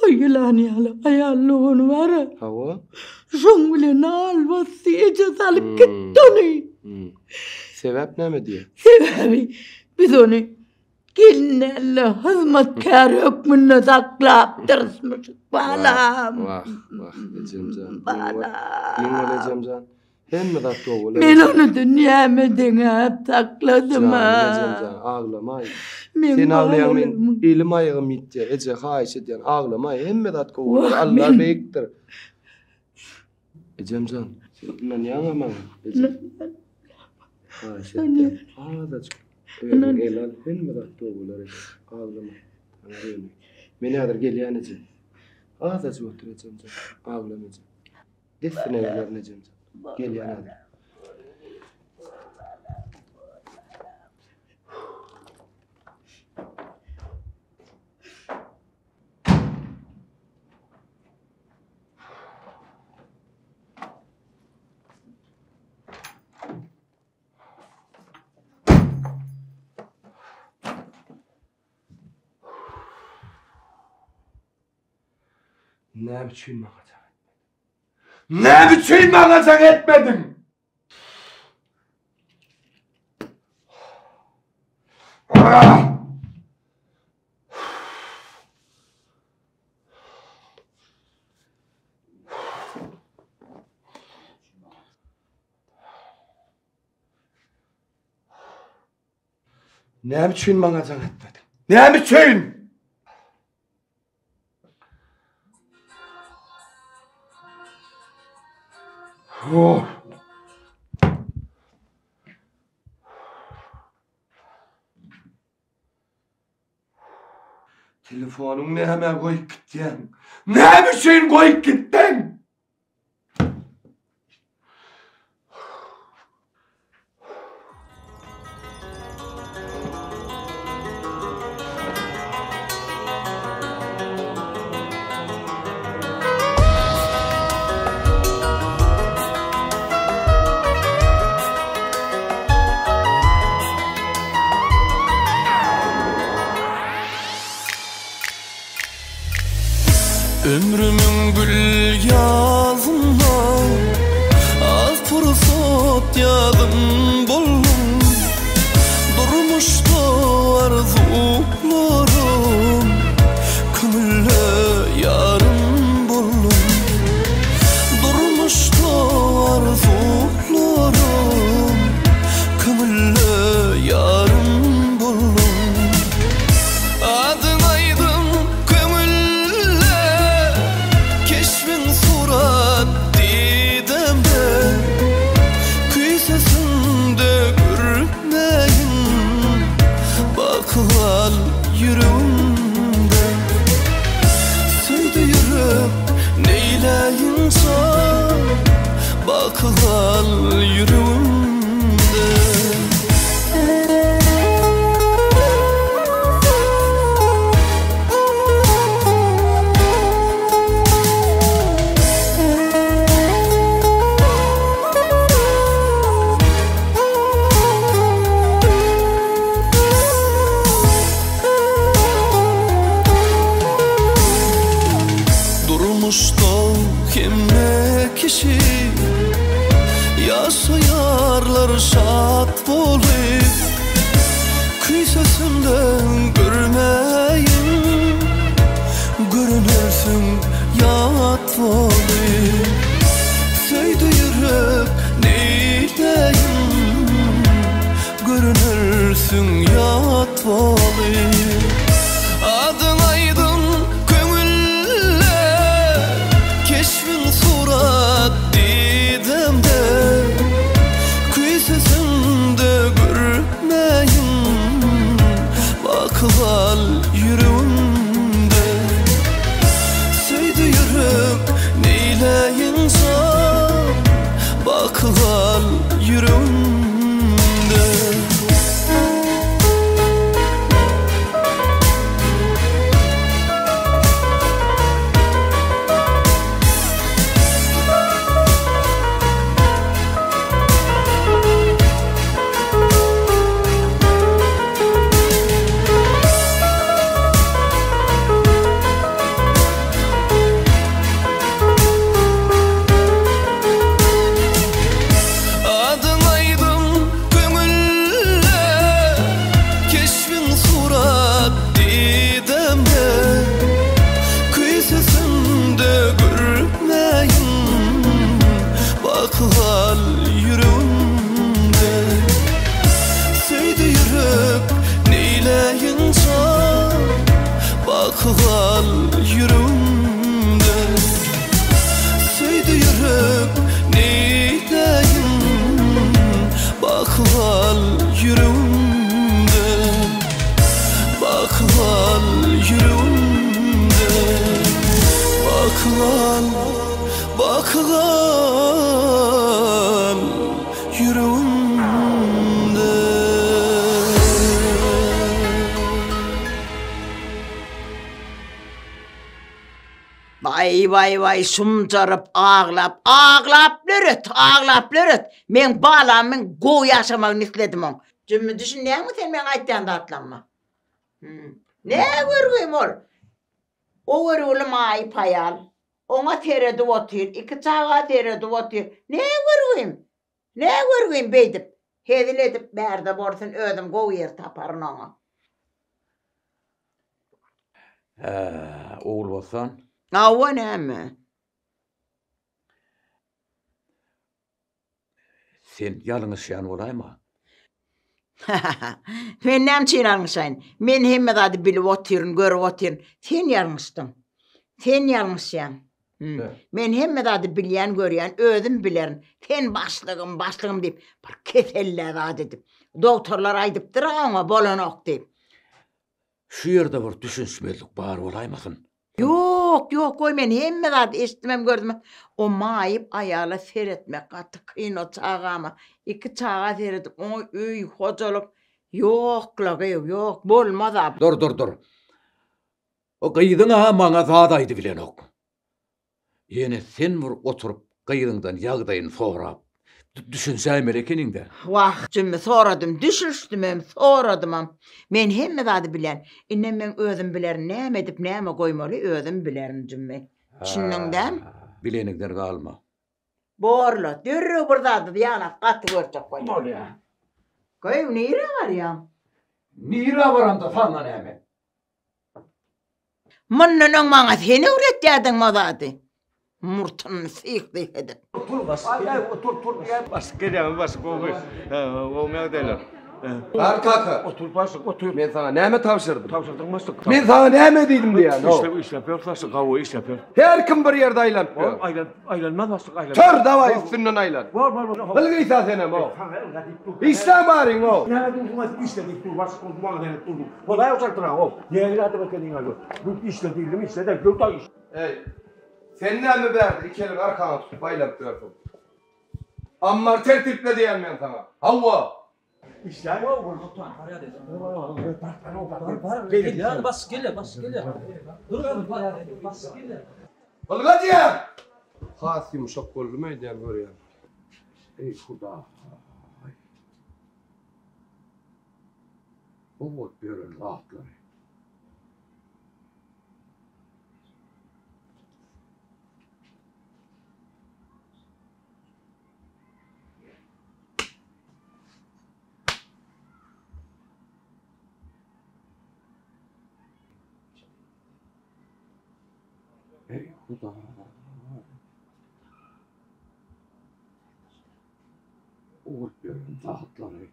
O ýylan ýaly aýal dogany bar-a. Hawa. Şoň bilen albasdy eje salyp gitdi ony. Sebäp näme diýýär? Sebäbi biz ony gelin däl-de, hyzmatkär hökmünde saklapdyrysmyş, balam. Wah, wah, ejem jan. Balam. Giň bol ejem jan. Hemme zat gowy bolar. Men ony dünýäme deňäp sakladym-a. Janym ejem jan, aglamaý. Sen aglaýaň men elim aýagym ýitýär. Eje haýyş edýän, aglamaý. Hemme zat gowy bolar. Alla beýikdir. Ejem jan, sen ynanýaňa maňa? Eje. Haýyş edýän. Azajyk özüňi ele al. Hemme zat gowy bolar eje. Aglama. Men häzir gelýän eje. Azajyk otur ejem jan. Aglama eje. Dessine gelerin ejem jan. Gelýän häzir. Näme üçin maňa jaň etmediň? Näme üçin maňa jaň etmediň? Ah! Näme üçin maňa jaň etmediň? Näme üçin? Oh. Telefonyň nämä goýup gitýäň? Näme üçin goýup gitdiň? Ömrümiň gül ýazynda Az pursat ýadym bolduň Durmuşda arzuwlarym Köňülle ýarym bolduň Durmuşda arzuwlarym Köňülle ýarym bolduň Adyň aýdyň köňülle, Keşbiň surat didemde. Küýsesim-de görmeýin, Baky gal ýüregimde. Söýdi ýürek neýläýin jan, Baky gal ýüregimde. Durmuşda hemme kişi Ýaşaýarlar şat bolup Küýsesemde görmäýin Görünersiň ýat bolup Söýdi ýürek neýläýin Görünersiň ýat bolup Adyň aýdyň köňülle Keşbiň surat didemde Küýsesemde görmäýin Baky gal ýüregimde Söýdi ýürek neýläýin jan Baky gal ýüregimde. Adyň aýdyň köňülle, Keşbiň surat didemde. Küýsesemde görmäýin, Baky gal ýüregimde. Söýdi ýürek neýläýin jan, Baky gal ýüregimde. Söýdi ýürek neýläýin, Baky gal ýüregimde. Baky gal ýüregimde. Baky gal, baky gal ýüregimde. Waý waý waý şumjaryp aglap aglap leret aglap leret meň balamyň gowy ýaşamagyny isledim oň. Jümmi düşünýäňmi sen meň aýtýan zatlamma? Nä görgim ol? O görgüli maýyp aýal. Oňa seredip otyr, iki çaga seredip otyr. Nä görgim? Nä görgim beýdip? Hezil edip bärde bolsun özüm gowy ýer taparyn oňa. Hä, Ogulbossan. Hawa näme? Sen ýalňyşýan bolaýma? Men näme üçin ýalňyşaýyn? Men hemme zady bilip otyryn, görüp otyryn. Sen ýalňyşdyň. Sen ýalňyşýaň. Men hemme zady bilýän, görýän, özüm bilerin. Sen başlygym, başlygym diýip, bir kesellä zat edip. Dogtorlar aýdypdyr-a oňa bolanok diýip. Şu ýerde bir düşünişmezlik bar bolaýmasyn? Ýok, ýok, goý men hemme zady eşitdimem, gördümem. O maýyp aýala seretmek gaty kyn o çagama. Iki çaga seredip, oňa öý, hojalyk ýok-la gyýw, ýok, bolmaz-a. Dur, dur, dur. O gyzyň-a maňa zat aýdybilenok. Ýene sen bir oturyp gyzyňdan ýagdaýyny sorap, düşünsäýmeli ekeniň-dä. Wah, Jümmi, soradym, düşünişdimem, soradymam. Men hemme zady bilýän. Indem meň özüm bilerin, näme edip, näme goýmaly, özüm bilerin, Jümmi. Düşündiň däm? Bileniňden galma. Borla, derrew bir zady ýanap gaty görjek bolýar. Bolýar. Goý, nirä barýaň? Nirä baramda saňa näme? Mundan öň maňa sen öwretýärdiň o zady. Murtuny syh-syh edip. Otur baş. Aý aý otur tur diýýän. Baş gelýäňmi baş gowy. Gowy ýagdaýlar. Bar kaka. Otur başlyk otur. Men saňa näme tabşyrdym? Tabşyrdyň başlyk. Men saňa näme diýdim diýýän. Işläp işläp ýör başlyk gowy işläp ýör. Her kim bir ýerde aýlanyp ýör. Aýlan aýlanmaz başlyk aýlanmaz. Tör dawaý üstünden aýlan. Bor bor bor. Ylgyýsa senem o. Işläň baryň o. Näme diýdiň işle diýip dur başlyk maňa näme durdyň. Bolaý oçartyra-ow. Nägile adam ekeniň-a gör. Bu işle diýdimi işle-de, gör dagy iş. Eý, sen näme bärde iki eliňi arkaňa tutup aýlanyp ýörsüň? Ammar tertiple diýýän men saňa. Hawa! Işläý-ow, gör. Gelýär, baş gelýär, baş gelýär. Dur, baş gelýär. Ylga diýýän! Has ýumşak boldumy öýdýän görýän. Eý, Hudaý! Bu bolup ýören zatlary. Eý Hudaý. Bolup ýören zatlary.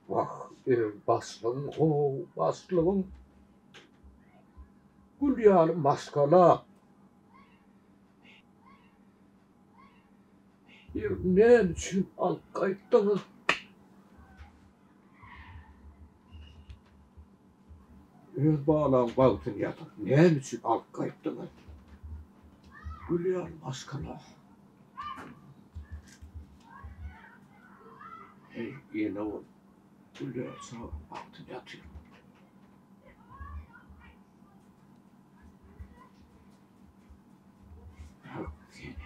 Wah, öz başlygyň how, başlygyň. Gül ýaly maşgala. Näme üçin alyp gaýtdyňyz? Öz balaň bagtyny ýatyryp näme üçin alyp gaýtdyňyz? Gül ýaly maşgala. Heý, ene bolup, gül ýaly çagaň bagtyny ýatyryp. Hak seni.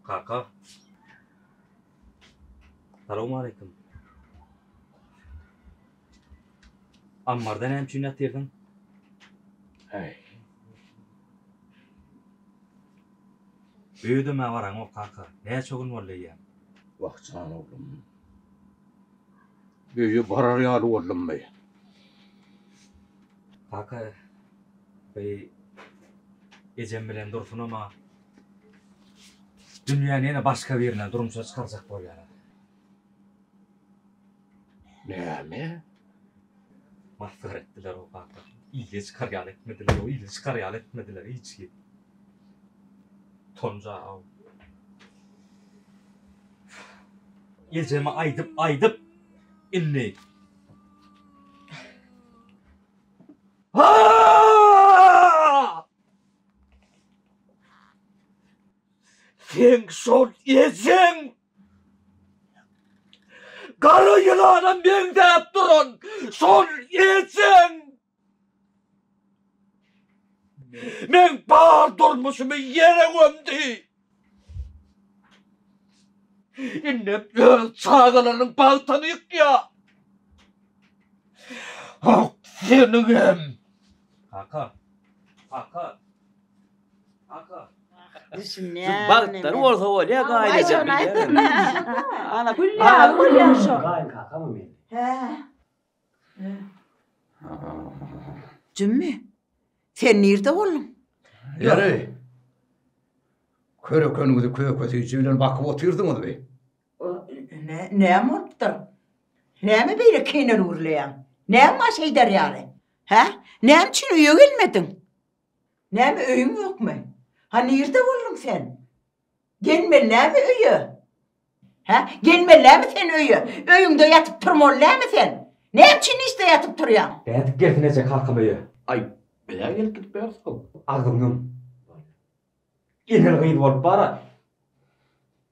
Kaka. Salowmaleýkim. Ammarda näme üçin ýatyrdyň? Häý. Öýdem-ä baraňok kaka. Näçe gün boldy eýýäm? Wah, jan oglum. Öýe barar ýaly boldummy? Kaka, beý ejem bilen Dursunam-a dünýäni ýene başga birine durmuşa çykarjak bolýarlar. Näme? Masgara etdiler-ow kaka. Ile çykar ýaly etmediler-ow, ile çykar ýaly etmediler hiç hili. Utanjaw. Ejeme aýdyp aýdyp indi. Seň şol ejeň gara ýylana meňzäp duran şol ejeň Meň bar durmuşymy ýere gömdi. Indem öz çagalarynyň bagtyny ýykýa. Hak seniňem. Kaka. Kaka. Kaka. Düşünýän. Bagtlary bolsa bolýa gaýyn ejem. Ana gülýär, gülýär şo. Gaýyn kakamy men. Hä. Jümmi, sen nirde bolduň? Ýeri. Körekeniňizi köke süýji bilen bakyp otyrdyňyzmy? Näme bolupdyr? Näme beýle kineli gürleýäň? Näme bar şeýder ýaly? Hä? Näme üçin öýe gelmediň? Näme öýüň ýokmy? Ha nirde bolduň sen? Gelmeli näme öýe? Hä? Gelmeli näme sen öýe? Öýüňde ýatyp turmaly näme sen? Näme üçin işde ýatyp turýaň? Nädip gelsin eje kakam öýe? Aý, biz-ä gelip gidip ýörüs-ow. Agzyňy ýum. Eneli gyz bolup bar-a.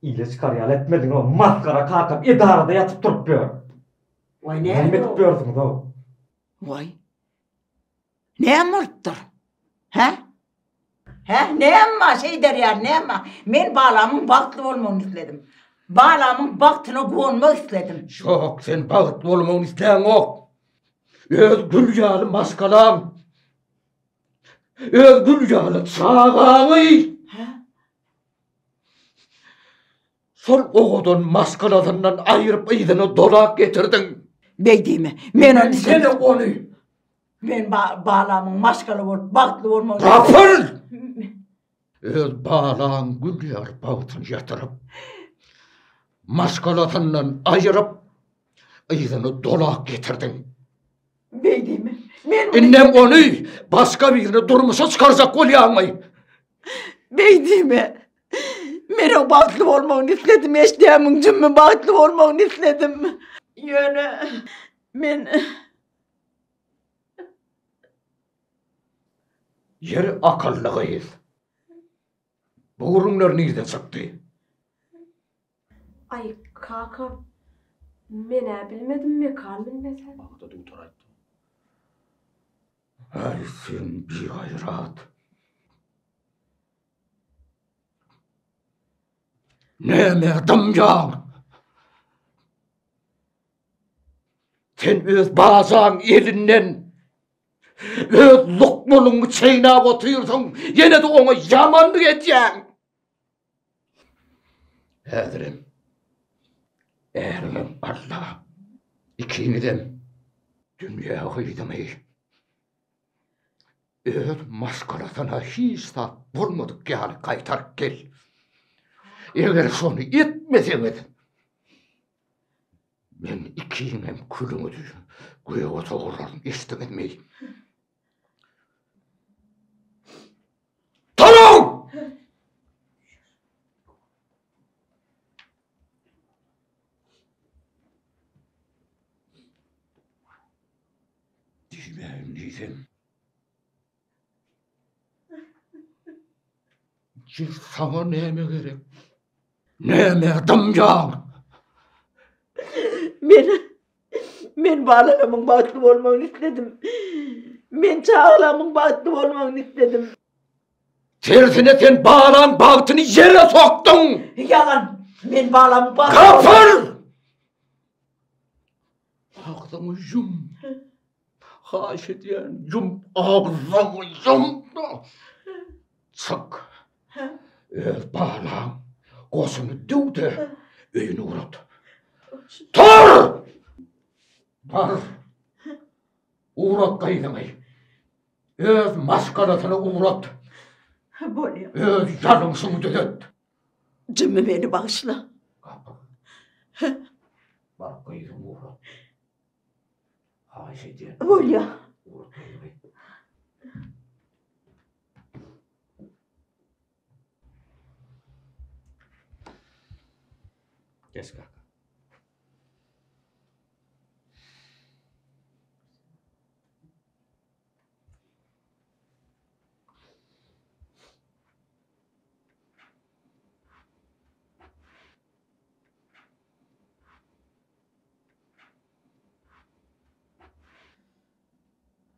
Ile çykar ýaly etmediň-ow. Masgara kakam edarada ýatyp turup ýör. Waý, näme Näme edip ýörsüňiz-ow? Waý. Näme bolupdyr? Hä? Hä? Näme bar şeýder ýaly näme bar? Men balamyň bagtly bolmagyny isledim. Balamyň bagtyna guwanmak isledim. Ýok, sen bagtly bolmagyny isläňok. Öz gül ýaly maşgalaň, öz gül ýaly çagaňy Hä? Şol owadan maşgalasyndan aýryp yzyna dolap getirdiň. Beý diýme. Men ony Sen ony. Men balamyň maşgala bolup bagtly bolmagyny Gapyl! Öz balaň gül ýaly bagtyny ýatyryp, maşgalasyndan aýryp, yzyna dolap getirdiň. Beý diýme. Men Indem ony başga birine durmuşa çykarjak bolýaňmy? Beý diýme. Men oň bagtly bolmagyny isledim, eşidýärmiň Jümmi, bagtly bolmagyny isledim. Ýöne men Ýeri akylly gyz. Bu gürrüňler nirden çykdy? Aý kaka men-ä bilmedim Mekan bilmese. Maňa-da dutar aýtdy. Aý sen bigaýrat. Näme dymýaň? Sen öz bajaň elinden öz lukmalyňy çeýnäp otyrsyň, ýene-de oňa ýamanlyk edýäň. Häzirem äriňem Alla, ikiňizem dünýä gyzyňy öz maşgalasyna hiç zat bolmadyk ýaly gaýtaryp gel. Eger şony etmeseňiz, men ikiňem külüňizi göge sowuraryn, eşitdiňizmi? Turuň! Diýmäýin diýsem. Jil saňa näme gerek? Näme dymýaň? Men men balalarymyň bagtly bolmagyny isledim. Men çagalarymyň bagtly bolmagyny isledim. Tersine sen balaň bagtyny ýere sokduň. Ýalan. Men balamyň bagtyny Kapyr! Agzyňy ýum. Haýyş edýän, ýum agzyňy ýum. Çyk. Öz balaň goşuny düw-de öýüne ugrat. Tur! Bar. Ugrat gyzyňy. Öz maşgalasyna ugrat. Bolýar. Öz ýalňyşyňy düzet. Jimmi meni bagyşla. Bar gyzyňy ugrat. Haýyş edýän. Bolýar. Ugrat gyzyňy. Geç kaka.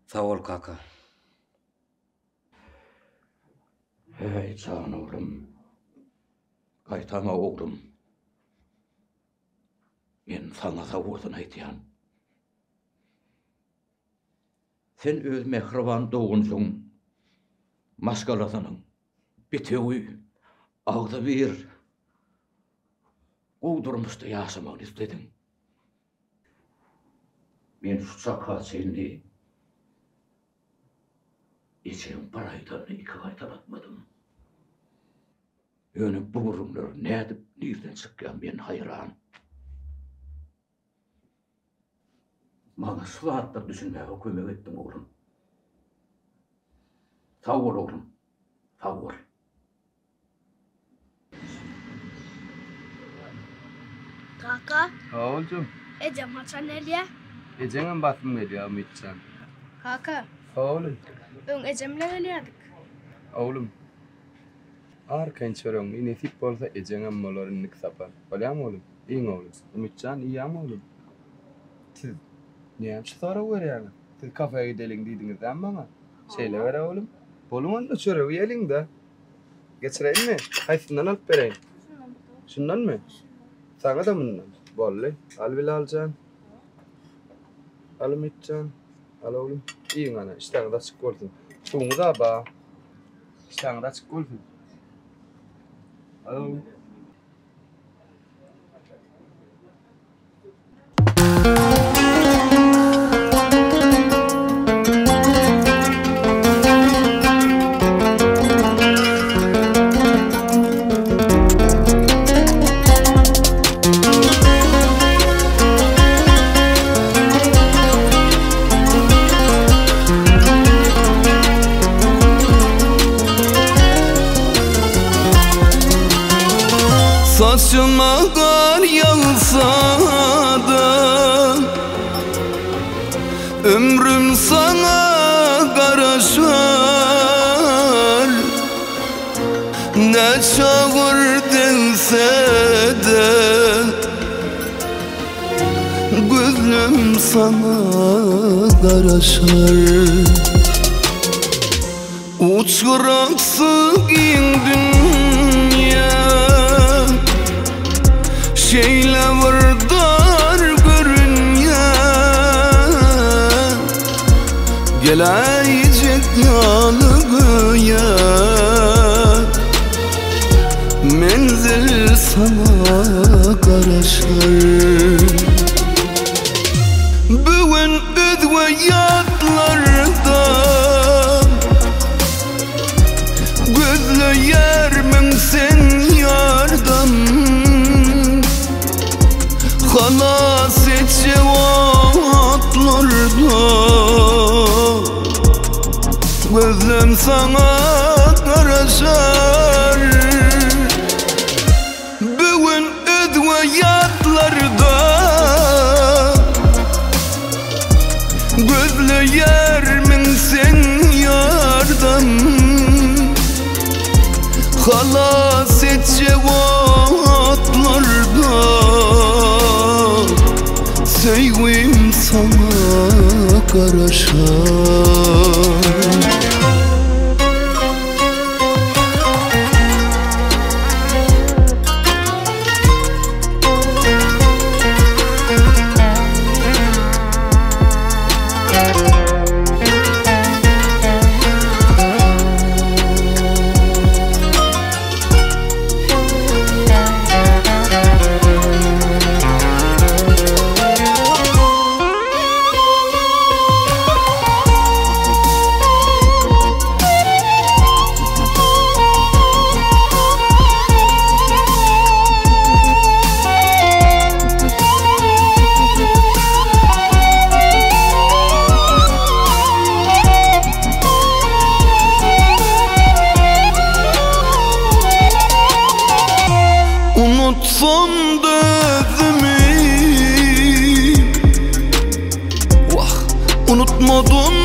Sag bol kaka. Heý, jan oglum. Gaýtama oglum. Men saňa sag bolsun aýdýan. Sen öz mähriban doganjygyň maşgalasynyň bitewi Agzybir, gowy durmuşda ýaşamagyny isledim. Men şu çaka çenli ejeň bir aýdanyny iki gaýtalatmadym. Ýöne bu gürrüňler nädip, nirden çykýar men haýran. Maňa şu zatlara düşünmäge kömek etdiň oglum. Sag bol oglum, sag bol. Kaka. Ha oljum. Ejem haçan gelýä? Ejeňem basym gelýä Umytjan. Kaka. Ha oglum. Öň ejem bilen gelýärdik. Oglum. Arkaýyn çöregiňi iý nesip bolsa ejeňem bolar indiki sapar. Bolýamy oglum? Iýiň oglum. Umytjan iýýäňmi oglum? Siz näme üçin sorag berýäňiz? Siz kafe gideliň diýdiňiz dämi maňa? Şeýle ber oglum. Boluň onda çöregi iýeliň-dä. Geçireýinmi? Haýsyndan alyp bereýin? Şundanmy? Saňa-da mundan. Boldy. Al Bilaljan. Al Umytjan. Al oglum. Iýiň ana, işdäňiz açyk bolsun. Suwuňyz-a bar. Işdäňiz açyk bolsun. Al oglum. Saçyma gar ýagsa-da, Ömrüm saňa garaşar. Näçe agyr degse-de, Gözlem saňa garaşar. Uç-gyraksyz giň dünýä Şeýle bir dar görünýär Geläýjek ýaly göýä Menzil saňa garaşar Bu gün özge ýatlarda Gözleýärmiň sen ýardam Halas etjek otlarda Gözlem saňa garaşar Bu gün özge ýatlarda Gözleýärmiň sen ýardam Halas etjek otlarda Söýgim saňa garaşar. Unutsam-da özümi Wah, unutmadym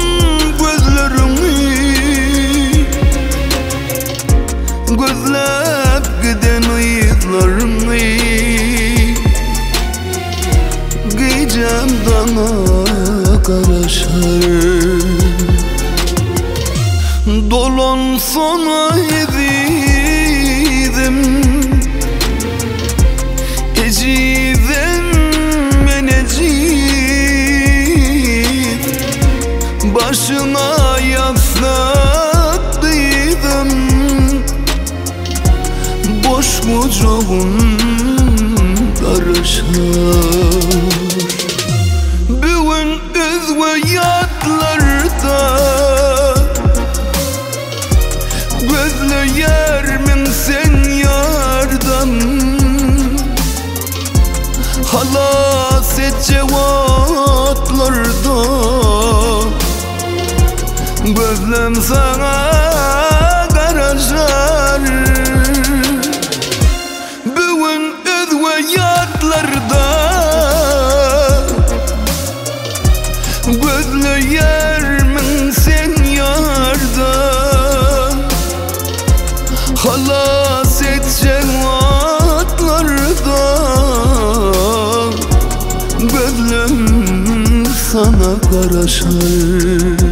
gözleriňi Gözläp giden yzlaryňy Gijäm daňa garaşar Dolansana ezizim Ejizim men ejiz Başyňa ýassyk dyzym. Gojagym garaşar. Bu gün özge ýatlarda Gözleýärmiň sen ýardam Halas etjek otlarda Gözlem saňa garaşar Bu gün özge ýatlarda Gözleýärmiň sen ýardan Halas etjek otlarda Gözlem saňa garaşar.